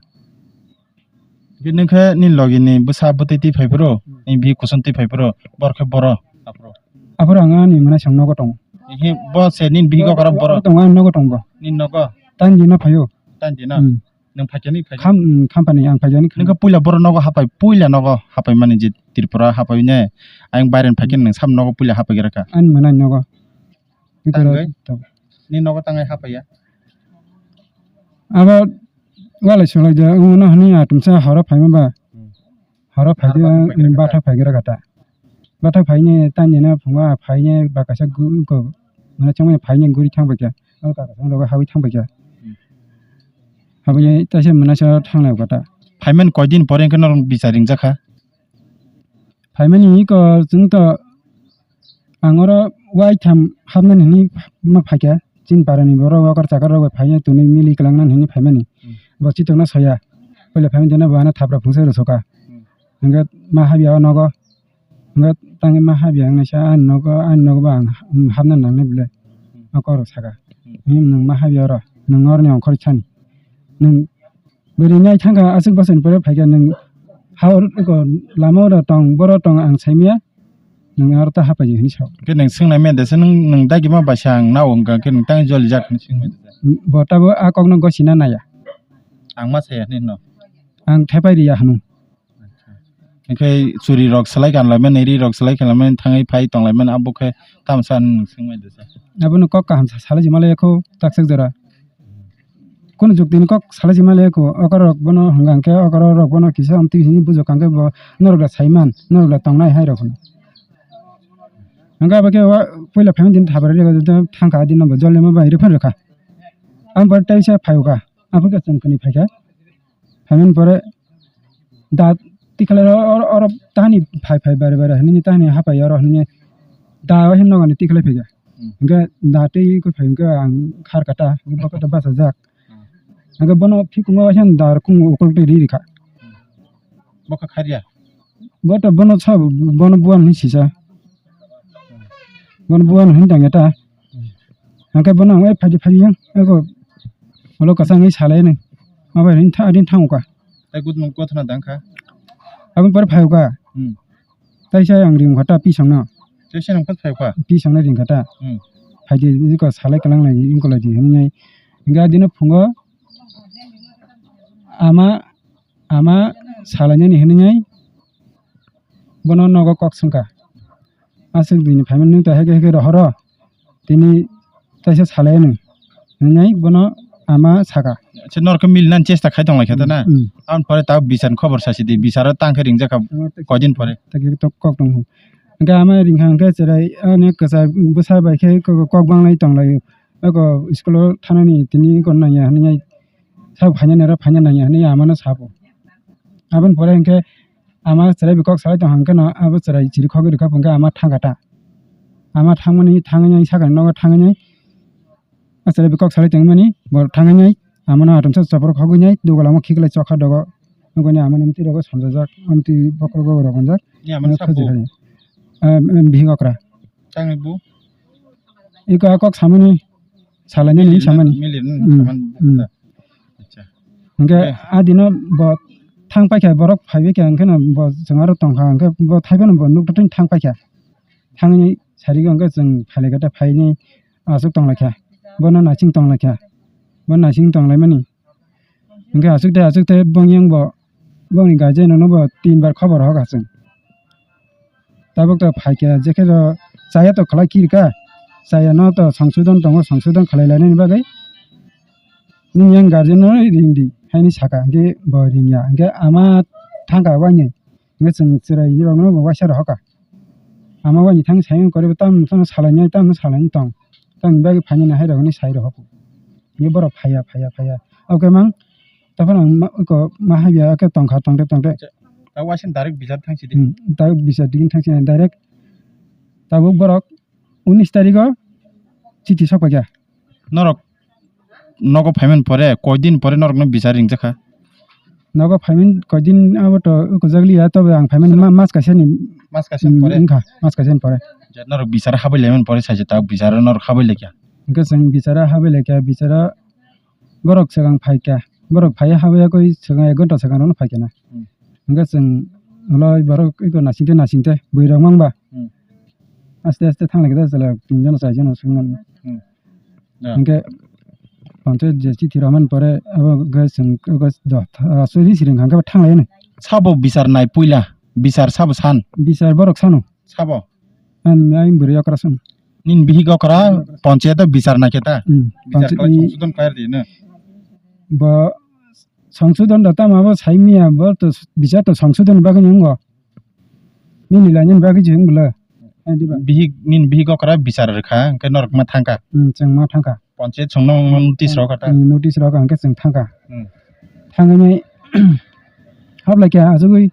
Hwnkhe nini logi ni bwsa bwtwi twi phai phuru, hmm, nini bihik kusun twi phai phuru, bor khe boro. Aphuru. Aphuru ang ani mwnai song nogo tongo. Ehe, bo se nini bihik okra boro. Tongo, ang nogo tongo. Nini nogo? Tang jena phaio. Tang jena? Hmm. Nwng phaikhe ni phaikhe? Kham, mm, khampani ang phaikhe ni kham. Nwng khe puila boro nogo hapai, puila nogo hapai mani je Tripura hapai ne, ayang bairen phaikhe nwng sam nogo puila hapai gra kha. Ani mwnai nogo. Tang bai? Ni nogo tangai hapaiya? Abo walai sulai de, ono hani atumsa horo phaima ba. Hmm. Horo phai de, bathak phai gra kha ta. Bathak phai ne tang jena phungo a phai ne ba kaisa gu-, ko, mane chongmani phai ne guri thang bai kha. Abo kaka song rogo hawi thang bai kha. Hmm. Hawi ne taisa mwnai sa thang lai kha ta. Phaimani koi din pore hwnkhe norok bichar ringjak kha? Phaimani iko chwng to ang oro waitham hapnani hinwi ma phaikha, chini parani borok okar chakar rok bai phaina twnwi mili kwlangnani hinwi phaimani. Hmm. Bo chitokno soya, puila phaimani teno bo ano thapra phungsa rw soka. Hmm. Hwnkhe ma habya o nogo, hwnkhe tangwi ma habya wngnaisa ani nogo, ani nogo bo ang hapna nangnai bwle. Hmm. Nokorok saka. Hmm. Nwng ma habya oro, nwng oroni ongkhorwi sani. Nwng Bwrwi nai thangkha, aswk bwsani pore phaikha nwng ha oro lama oro tong, boro tong ang saimaya, nwng aro ta hapai hinwi sao. Khe nwng swngnai maya desa nwng, nwng dagi ma baisa ang nao wngkha khe nwng tang joli jak hinwi swngmaya desa. Bo tabo a kokno gosina naya. Ang ma saya hinwi no. Ang thepai riya hwnwi. Hinkhe churi rok swlai kanlaimani, ri rok swlai kanlaimani, thangwi phai tonglaimani, abo khe tamo sa nwng swngmaya desa. Abono kok kaham sa-, salai jima le kho taksak jora. Kunu jukti ni kok salai si male ko, okor rok bono hwnga hwnkhe, okor rok bono kisa amtwi hwnwi bujok hwnkhe bo norok da saiman, norok da tongnai hai rok hwnwi. Hwnkhe abo khe wa puila phaimani din thabar rega thangkha, din no bo jol ni ma bai rw phan rwkha. Ang bo tei sa phai o kha, aphuru khe chwng kwnwi phaikha. Phaimani pore da tikhlai oro, oro tahani phai phai bare bare hwnwi tahani hapai oro hwnwi da o himno gani tikhlai phaikha. Hmm. Hwnkhe da tei khe phai hwnkhe ang khar kata, hwnkhe bo khe bachajak. Hmm. Hwnkhe bono phikungo waisa da rwkung ukultwi ri rikha. Bo khe kharya? Bo to bono sa, bono buan hinwi sisa. Bono buan hinwi tangya ta. Hmm. Hwnkhe bono ang, "Oi, phaidi, phaidi," yang, eko, ulo kwchangwi salai nang. Abo rin tha-, rin thango ka. Tai gutmung kothona dang kha? Aboni pore phaio ka. Hmm. Taisa ang ring kha ta pisongno. Taisa nang phai phaio ka? Pisongno ring kha ta. Hmm. Phaidi, eko salai kwlang lai, eko lai di, hinwi. Hwnkhe adino phungo ama, ama salainani hinwi. Bono nogo kok swngkha. Aswk dini phaimani nwng ta heke heke rohoro. Tini taisa salai nung. Hinwi bono ama saka. Se norok khe milinani chesta khai tong lai kha ta na? Mm, mm. Aboni pore ta bichar ni khobor sasi di. Bicharo tang khe ringjak kha. Tamo ta-, koidin pore. Ta khe to kok tongo. Hwnkhe ama ringkha hwnkhe chwrai ani kwchar bwsa bai khe kok, kok banglai tong lai. Eko school o thanani tini kon nangya hinwi sabo phainani oro phaina nangya hinwi amano sabo. Aboni pore hwnkhe ama chwrai bai kok salai tong hwnkhe no abo chwrai chiri khogwi rwkha hwnkhe ama thangkha ta. Ama thangmani thangwi nai sakani nogo thangwi nai a chwrai bai kok salai tongmani bo thangwi nai amano atomsa chopor khogwi nai dugo lama khiklai chokha dogo nukgo nai amani amtwi rogo sanjajak amtwi bokhorok bokhorok wngjak. Ya, mane Mane sabu. Khajikha ni. Ah, em, bihik okra. Tangni bu? Iko a kok samani, salaini Milir na, samani. Milir na, Hmm, saman bu hmm. Kota. Acha. Hingke Eh. A dino bo thang paikha, borok phaibai kha, hingke no bo chwng aro tongkha, hingke bo thaiphano bo nukto thang paikha. Thangni sarigo hingke chwng phailai kha ta phaini aswk tonglaikha. Bono naising tonglaikha. Bo naising tonglaimani. Hingke aswk de aswk de bong yang bo, bongni guardian no bo tin bar khobor hoka chwng. Tabuk to phaikha, jekhe to chaya to khlai kirika, chaya no to songsodon tongo, songsodon khlai lainani bagwi. Nini yang guardian no ring di, haini saka, hingke bo ringya, hingke ama thangka wainwi, hingke chwng chwrai rokno bo waisa rohoka. Ama wainwi thang sayung koribo tam, tam salainai, tam salainai tong, tamni bagwi phainani hai rokni sai rohok. Hingke borok phaiya, phaiya, phaiya. Oke mang, tokon ang ma, ko ma habya, oke tongkha, tongte, tongte. Acha, ta waising direct bichar thangsi di. Hmm, ta bichar digin thangsi direct. Tabuk borok unis tarigo chiti sok paikha. Norok nogo phaimani pore, koi din pore norokno bichar ringjakha? Nogo phaimani koi din abo to ukujak liya, tobe ang phaimani ma-, mas kaisa ni, Mas kaisa ni pore? Wngkha, mas kaisa ni pore. Je norok bichar habai laimani pore saisa ta bichar norok habai laikha? Hingke chwng bichara habai laikha, bichara borok swkang phaikha, borok phaiya habaiya koi swkang ek ghonta swkang rokno phaikha na. Hmm. Hingke chwng ulo borok iko nasingte nasingte bwrwi rok mangba. Hmm. Aste aste thang lai khe chwla tin jona char jona swkang. Hmm. Ya. Hingke panchayat je chithi rwmani pore abo hingke chwng iko do, ah, suri siring hingke thang lai no. Sabo bichar nai puila, bichar sabo san? Bichar borok sano. Sabo? Ani, ani bwrwi okra song. Nini bihik okra panchayat o bichar naikhe ta? Hmm, bichar panchayat khlai ni songsodon khlai rwdi no? Bo songsodon da tamo abo sai miya, bo to bichar to songsodon bagwi ni wngo. Nini lainani bagwi je wng bwle. Ai diba? Bihik, nini bihik okra bichar rwkha, hwnkhe norok ma thangkha? Hmm, chwng ma thangkha. Panchayat songno notice rok kha ta? Hmm, notice rok kha, hwnkhe chwng thangkha. Hmm. Thangwi hablai kha, achugwi.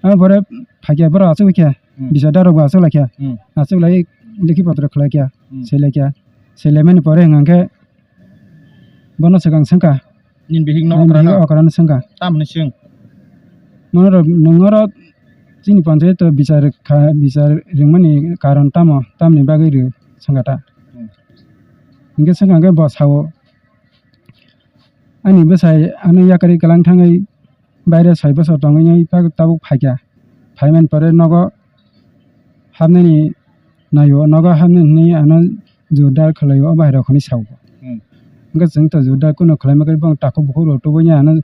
Abo pore phaikha borok achuk khe, Hmm. Bisa darok bo achuk lai kha. Hmm. Achuk lai likhi potro khlai kha, Hmm. Sei lai kha. Sei lai mani pore hwnkha khe bono swkang swngkha. Nini bihik no Nini okra bihik no? Okra no swngkha. Tamni swng? Mono rok, nwng oro chini panchayat o bichar kha, bichar ringmani karon tamo, tamni bagwi rw swngkha ta. Hmm. Hwnkhe swngkha khe bo sao, ani bwsai ano yakarwi kwlang thangwi baire soi bosor tongwi tabuk phaikha. Phaimani pore nogo hapnani naio, nogo hapnani hinwi ano jordar khwlaio, o bahairok hinwi sao. Hmm. Hwnkhe chwng to jordar kuno khwlaima khe bong takhuk bukhuk rok tubui ano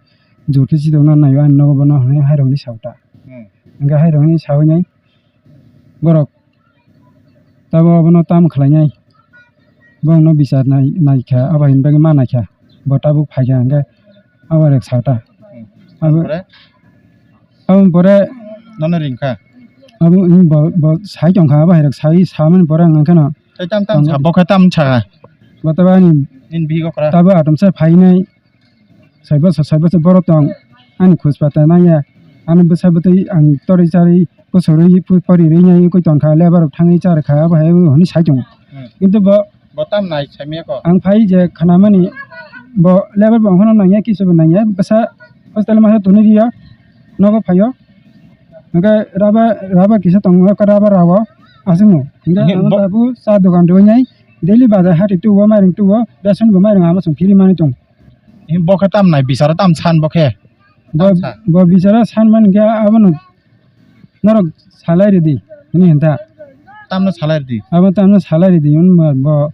jor khe chidokna naio, ani nogo bono hinwi hairok hinwi sao ta. Hmm. Hwnkhe hairok hinwi saui nai borok. Tabuk abono tamo khlainai? Bongno bichar nai, naikha, abo hinwi bagwi ma naikha. Bo tabuk phaikha hwnkhe abo rek sao ta. Hmm. Abo, Pore? Aboni pore Nono ringkha? Abo wng bo, bo sai tongkha, abo hai rek sai samani pore ang kheno. Tei tam tam Tamo. Sa, bo khe tam sakha? Bo tabuk ani Nini bihik okra? Tabuk atomsa phainai. Sai bwsa, sai bwsa borok tong, ani khus pata nangya, ani bwsa bwtwi ang torwi charwi bwsa rwi pori rwi nai wngwi tongkha, lebar rok thangwi charwkha, abo hai hwnwi sai tongo. Hmm. Kintu bo Bo tam nai saimya ko? Ang phai je khnamani, bo lebar bo ang phano nangya, kisu bo nangya, bwsa hostel masa tuni riya, nogo phaio. Hwnkhe raba, raba kisa tongo, raba rao aswkno. Hwnkhe Nge ang bo- tabuk cha dogan rwi nai, daily bazar hati tuo, mairung tuo, beson bo mairung ama song phiri mani tong. Bo khe tam nai, bicharo tam san bo khe? Bo, Tam sa. Bo bicharo san man khe abono norok salai ridi, hwnwi hinta. Tamno salai ridi? Abo tamno salai ridi, hwnba bo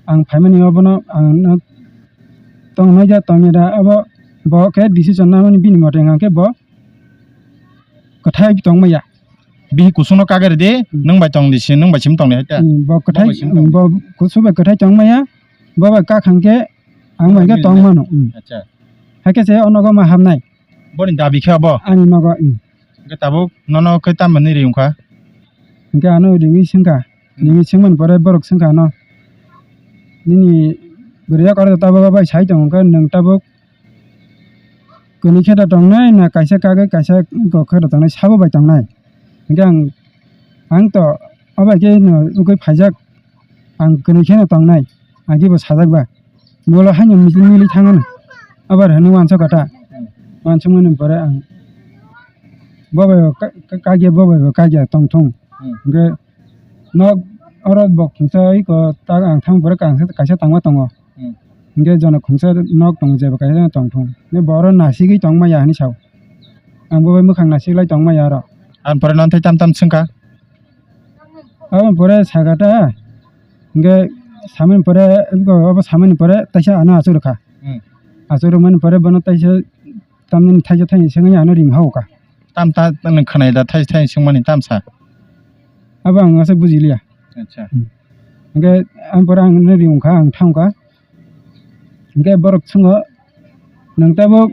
ang phaimani abono ang no tong nai da tong ya da, abo bo khe decision namani bini mote hwnkha khe bo kwthai tong maya. Bihik kusungno kagari di, Hmm. Nwng bai tong di si, nwng bai sim tong di hai ta? Hmm, bo kwthai, Bo bai sim tong di. Bo kusung bai kwthai tong maya, bo bai kakhang khe ang bai khe Bini tong na. Mano. Hmm. Acha. Hai khe se o nogo ma hamnai. Boni dabi khe abo? Ani nogo, hmm. Hwnkhe tabuk nono khe tamni ri wngkha? Hwnkhe ano ringwi swngkha. Hmm. Ringwi swngmani pore borok swngkha ano. Nini bwrwi yakarwi tabuk bai sai tongo, hwnkhe nwng tabuk kwnwi khe da tongnai na kaisa kagwi kaisa kok khe da tongnai sabo bai tongnai. Hwnkhe ang, ang to o bai khe no ugwi phaijak, ang kwnwi khe no tongnai, ang khe bo sajak ba. Bolo haino mili mili thangano, abo hai hwnwi uansuk kha ta. Uansukmani pore ang Bo bai bo ka-, ka-, kagya, bo bai bo kagya tong thung. Hmm. Hwnkhe nok oro bo khungsa iko ta ang thang pore kangsa kaisa tangma tongo. Hmm. Hwnkhe jono khungsa nok tongo jeba kaisa tong thung. Hwnkhe bo oro nasigwi tongma ya hinwi sao. Ang bo bai mwkhang nasiglai tongma ya oro. Aboni pore nono tei tam tam swngkha? Aboni pore sakha ta, hwnkhe samani pore, abo samani pore taisa ano achuk rwkha. Hmm. Achuk rwmani pore bono taisa tamni thaisa thaini swngwi ano ring ha o kha. Tam ta nwng khwnai da thaisa thaini swngmani tamsa? Abo ang aswk buji liya. Acha. Hmm. Hwnkhe aboni pore ang no ring kha, ang thang kha. Hwnkhe borok swngo, "Nwng tabuk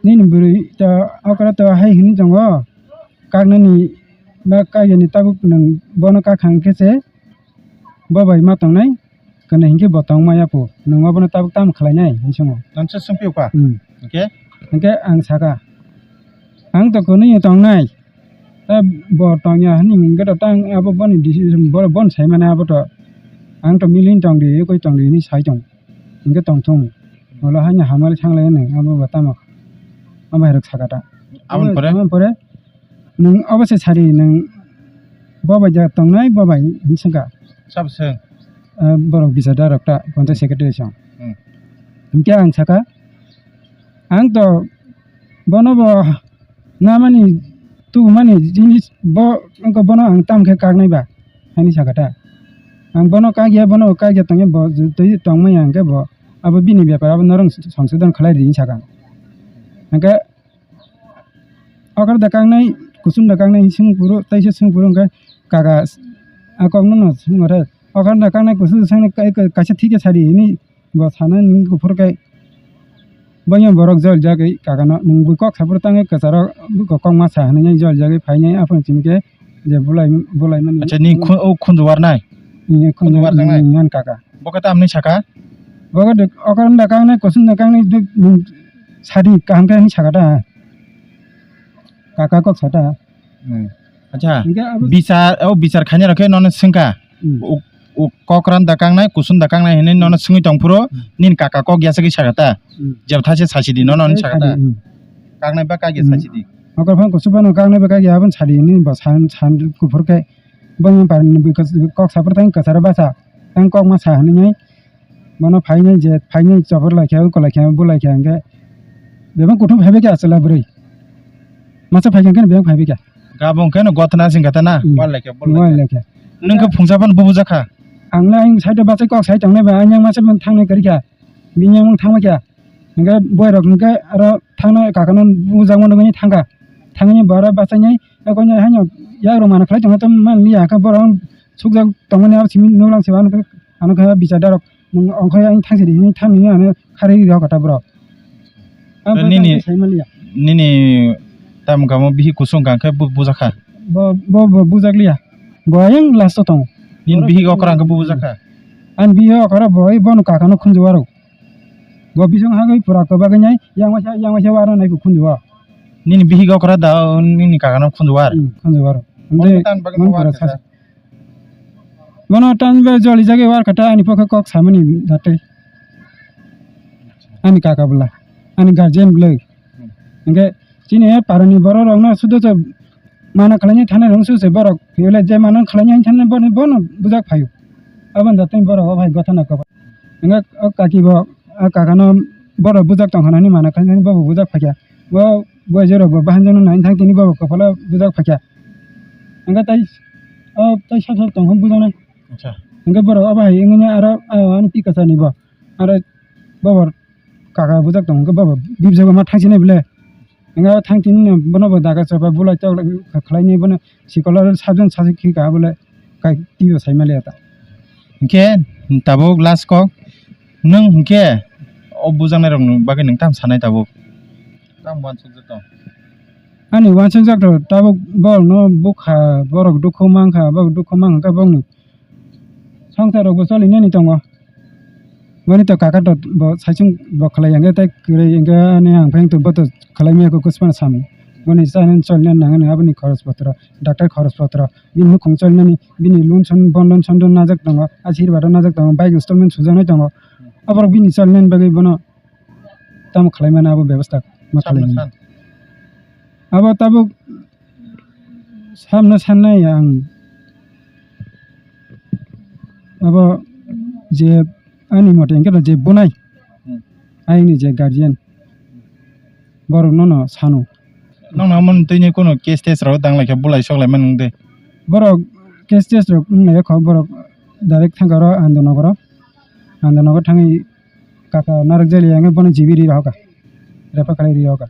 nini bwrwi to okra to hai hwnwi tongo, kaknani ba kakyani tabuk nwng bono kakhang khe se bo bai ma tongnai, kwnwi hinkhe bo tong maya pho, nwng obono tabuk tamo khlainai?" hwnwi swngo. Nonse swngphi kha? Hmm. Hwnkhe? Hwnkhe ang sakha, "Ang to kwnwi tongnai." Ta bo tongya hwnwi hwnkhe to tang abo boni decision, bo, bon sai mane abo to. Ang to milin tong di, koi tong di hwnwi sai tong. Hwnkhe tong thung. Ulo haino hamari thanglai hwnwi abo bo tamo. Abo hai rok sakha ta. Aboni pore? Aboni pore nwng obo se sari, nwng bo bai ja tongnai, bo bai hwnwi swngkha. Sabo se? Ah, borok bichar da rok ta, panchayat secretary song. Hmm. Hwnkhe ang sakha, ang to bono bo namani tubumani jinis bo wngkha, bono ang tamo khe kaknai ba? Haini sakha ta. Ang bono kakya, bono kakya tongya, bo twi tongmaya hwnkhe bo abo bini bepar, abo norok songsodon khlai di hinwi sakha. Hwnkhe okra da kaknai, kusum da kaknai hinwi swng phuru, taisa swng phuru hwnkhe kaka a kokno no swngma rw. Okra da kaknai, kusum da swngni kaisa thik khe sadi hinwi Bo sana nini kuphur khe, boyang borok jol jagwi kakano, nwng bui kok saphuru tangwi kwcharo bui kok ma sa hwnwi jol jagwi phainai, aphuru chini khe je bulai, bulaimani. Acha, ni khu-, o khunju warnai? Ni khunju, khunju warjaknai? Ni yan kaka. Bo khe tamni saka? Bo khe de-, okor wngda kang nai, kusum da kang nai, de-, nwng sadi kaham khe hwnwi saka da. Kaka kok sata. Hmm. Acha, hingke abo bichar, o bichar khainai rok khe nono swngkha. Hmm. O, o kokran da kangnai, kusum da kangnai hinwi nono swngwi tongphuru, hmm, nini kaka kok yasagwi sakha ta. Hmm. Jebo thaise sachidi nono hinwi sakha ta. Sadi, hmm. Kaknai ba kakya, hmm, sachidi. Okor phang kusum phano kaknai ba kakya aboni sadi hinwi bo san, san kuphur khe. Bongni parni bui kok saphuru tang kwcharo basa. Tang kok ma sa hinwi. Bono phainai je, phainai chopor laikha, oko laikha, bo laikha, hingke bebak kuthum phaibai kha achwla bwrwi. Masa phaikha hingke bebak phaibai kha. Gabung khe no gotna singkha ta na? Hmm. Wal laikha, bol laikha. Wal laikha. Nwng khe phungsa phano bubujakha? Ang le ayang side o bachai kok sai tongnai ba, ayang masa phano thangnai kwrwi kha. Bini ayang thangbai kha. Hingke boy rok hingke aro thangnai kakano bujakma nugwi thangkha. Thangwi bo aro bachainai, eko haino yak rok mana khlai tongkha, tamo manliya khe borok sukjak tongmani abo simi nuklang se, ano khe bichar darok. Nwng ongkhorwi ani thangsi di, hwnwi thangni ano kharwi rw kha ta borok. Ang nini, sai manliya. Nini tamo kamo bihik kusung kang khe bu-, bujakha? Bo, bo, bo bujakliya. Bo ayang last o tongo. Nini bihik okra ang khe bu bujakha? Ani bihik okra bo, oi bono kakano khunju aro. Bo bising hagwi pura kwbagwi nai, yang waisa, yang waisa wano nai khunju o. Nini bihik okra da, nini kakano khunju war? Hmm, khunju aro. Bono tan bagwi man war pura khe sa. Bono tan be joli jagwi war kha ta ani pokhe kok samani jate. Ani kaka bwla, ani guardian bwlwi. Hmm. Hingke chini parani borok rokno sudo se mana khlainai thani rwng su se borok. Phiyole je mana khlainai thani bono, bono bujak phaio. Aboni jatoni borok o phai gothana kok. Hingke o kaki bo, o kakano borok bujak tong kha nani mana khlainai bobo bujak phaikha. Bo, bo je rok bo bahan jano nai thang tini bobo kopolo bujak phaikha. Hingke tai, o tai sak sak tong kha bujaknai. Acha. Hingke borok obo hai wngya aro, o, ani pi kwchar ni bo. Aro bobo kaka bujak tong kha bobo bibjak ma thang sinai bole. Hingke thang tini bono bo daga chapa bulai tok khlainai bono sikolo sabjang sasi khi ka bole kai tiyo sai maliya ta. Hingke tabuk last kok nwng hingke o bujaknai rok ni bagwi nwng tam sanai tabuk? Tam uansuk jotong. Ani uansuk jak tabuk borok no bukha, borok dukhu mankha, borok dukhu mankha bokni Songsa rok bo choli nani tongo. Boni to kaka to bo saichung bo khlai yang tei kwrwi hwnkhe ani ang phai to bo to khlai maya khe kuchma sami. Boni chani choli nani nang ani aboni khoros potro, doctor khoros potro, bini nukhung choli nani, bini lunson bondon sondon najak tongo, asirwad o najak tongo, bike installment sujaknai tongo. Aborok bini choli nani bagwi bono tamo khlai mano abo bebostha ma khlai mano. Abo tabuk samno sannai ang. Abo je ani mote hwnkhe je bunai, hmm, aini je guardian, borokno no sano. Nokno omo twi ni kunu case tes rok dang lai khe bulai sok lai mani wng de. Borok case tes rok wng lai kho, borok direct thang kha oro Anandanagar o. Anandanagar thangwi kaka narak jali yang bono G B ri rohoka. Repa khalai ri rohoka.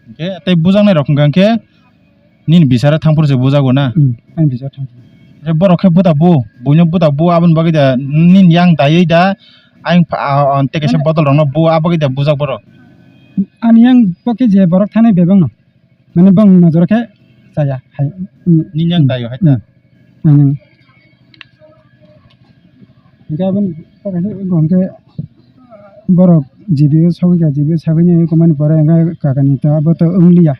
Hwnkhe tei bujaknai rok hwnkha khe nini bisara thangphuru se bujago na? Hmm, ani bisara thangphuru. Hwnkhe borok khe buda bu, buino buda bu aboni bagwi da nini yang daywi da ayang pha-, a-, a-, tei kaisa bodol rokno bu abagwi da bujak borok? Ani yang pokhe je borok thanai bebak no. Mane bang nojor khe chaya hai. Hmm. Nini yang dayo hai ta? Hmm. Ang. Hingke aboni pore hingke borok G B o sogwi kha, G B o sagwi nai komani pore hingke kakani to abo to wngliya.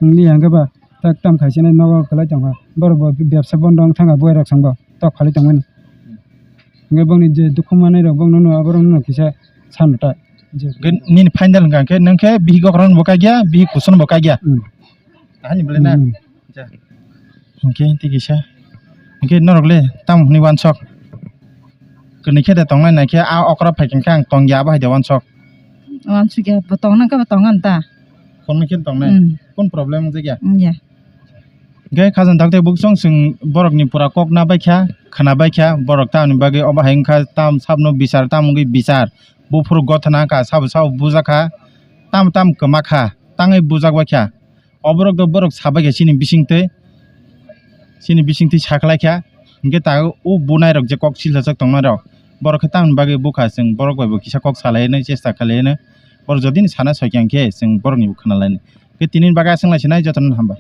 Wngliya hingke ba tak tam khaisani nogo kwlai tongkha. Borok bo bebsa bondo wng thangkha, buai rok songbo tok phalwi tongmani. Hingke bongni je dukhu manai rok bongno no aborok no kisa sano ta. Hingke nini final hingka hingke nung khe bihik gokrok bo kaikya, bihik kusun bo kaikya. Hmm. Ahani bole na. Hmm. Ja. Hingke tei kisa. Hingke norok le tam hwnwi wansok. Kwnwi khe de tongnai nai khe a okra phai khe ang tongya abo hai de wansok. Wansuk ya, bo tong nang khe bo tong nang ta. Kon khe tongnai. Hmm. Kon problem wng jakya. Hmm, ya. Hingke khajang dakte buksong chwng borokni pura kok na baikha, khwna baikha, borok tamoni bagwi obo hai wngkha tam sabno bichar, tam wngwi bichar. Buphuru gothana wngkha, sabo sabo bujakha, tam tam kwmakha, tangwi bujak baikha. Oborok do borok sabaikha chini bisingtwi, chini bisingtwi sakhlaikha, hingke ta o bunairok je kok silchajak tongnairok, borok khe tamoni bagwi bukha chwng borok bai bo kisa kok salainai chesta khlainai, borok jodi ni sana soikha hingke chwng borokni bo khwnalainai. Hingke tini bagwi aswk lai sinai jotono hambai.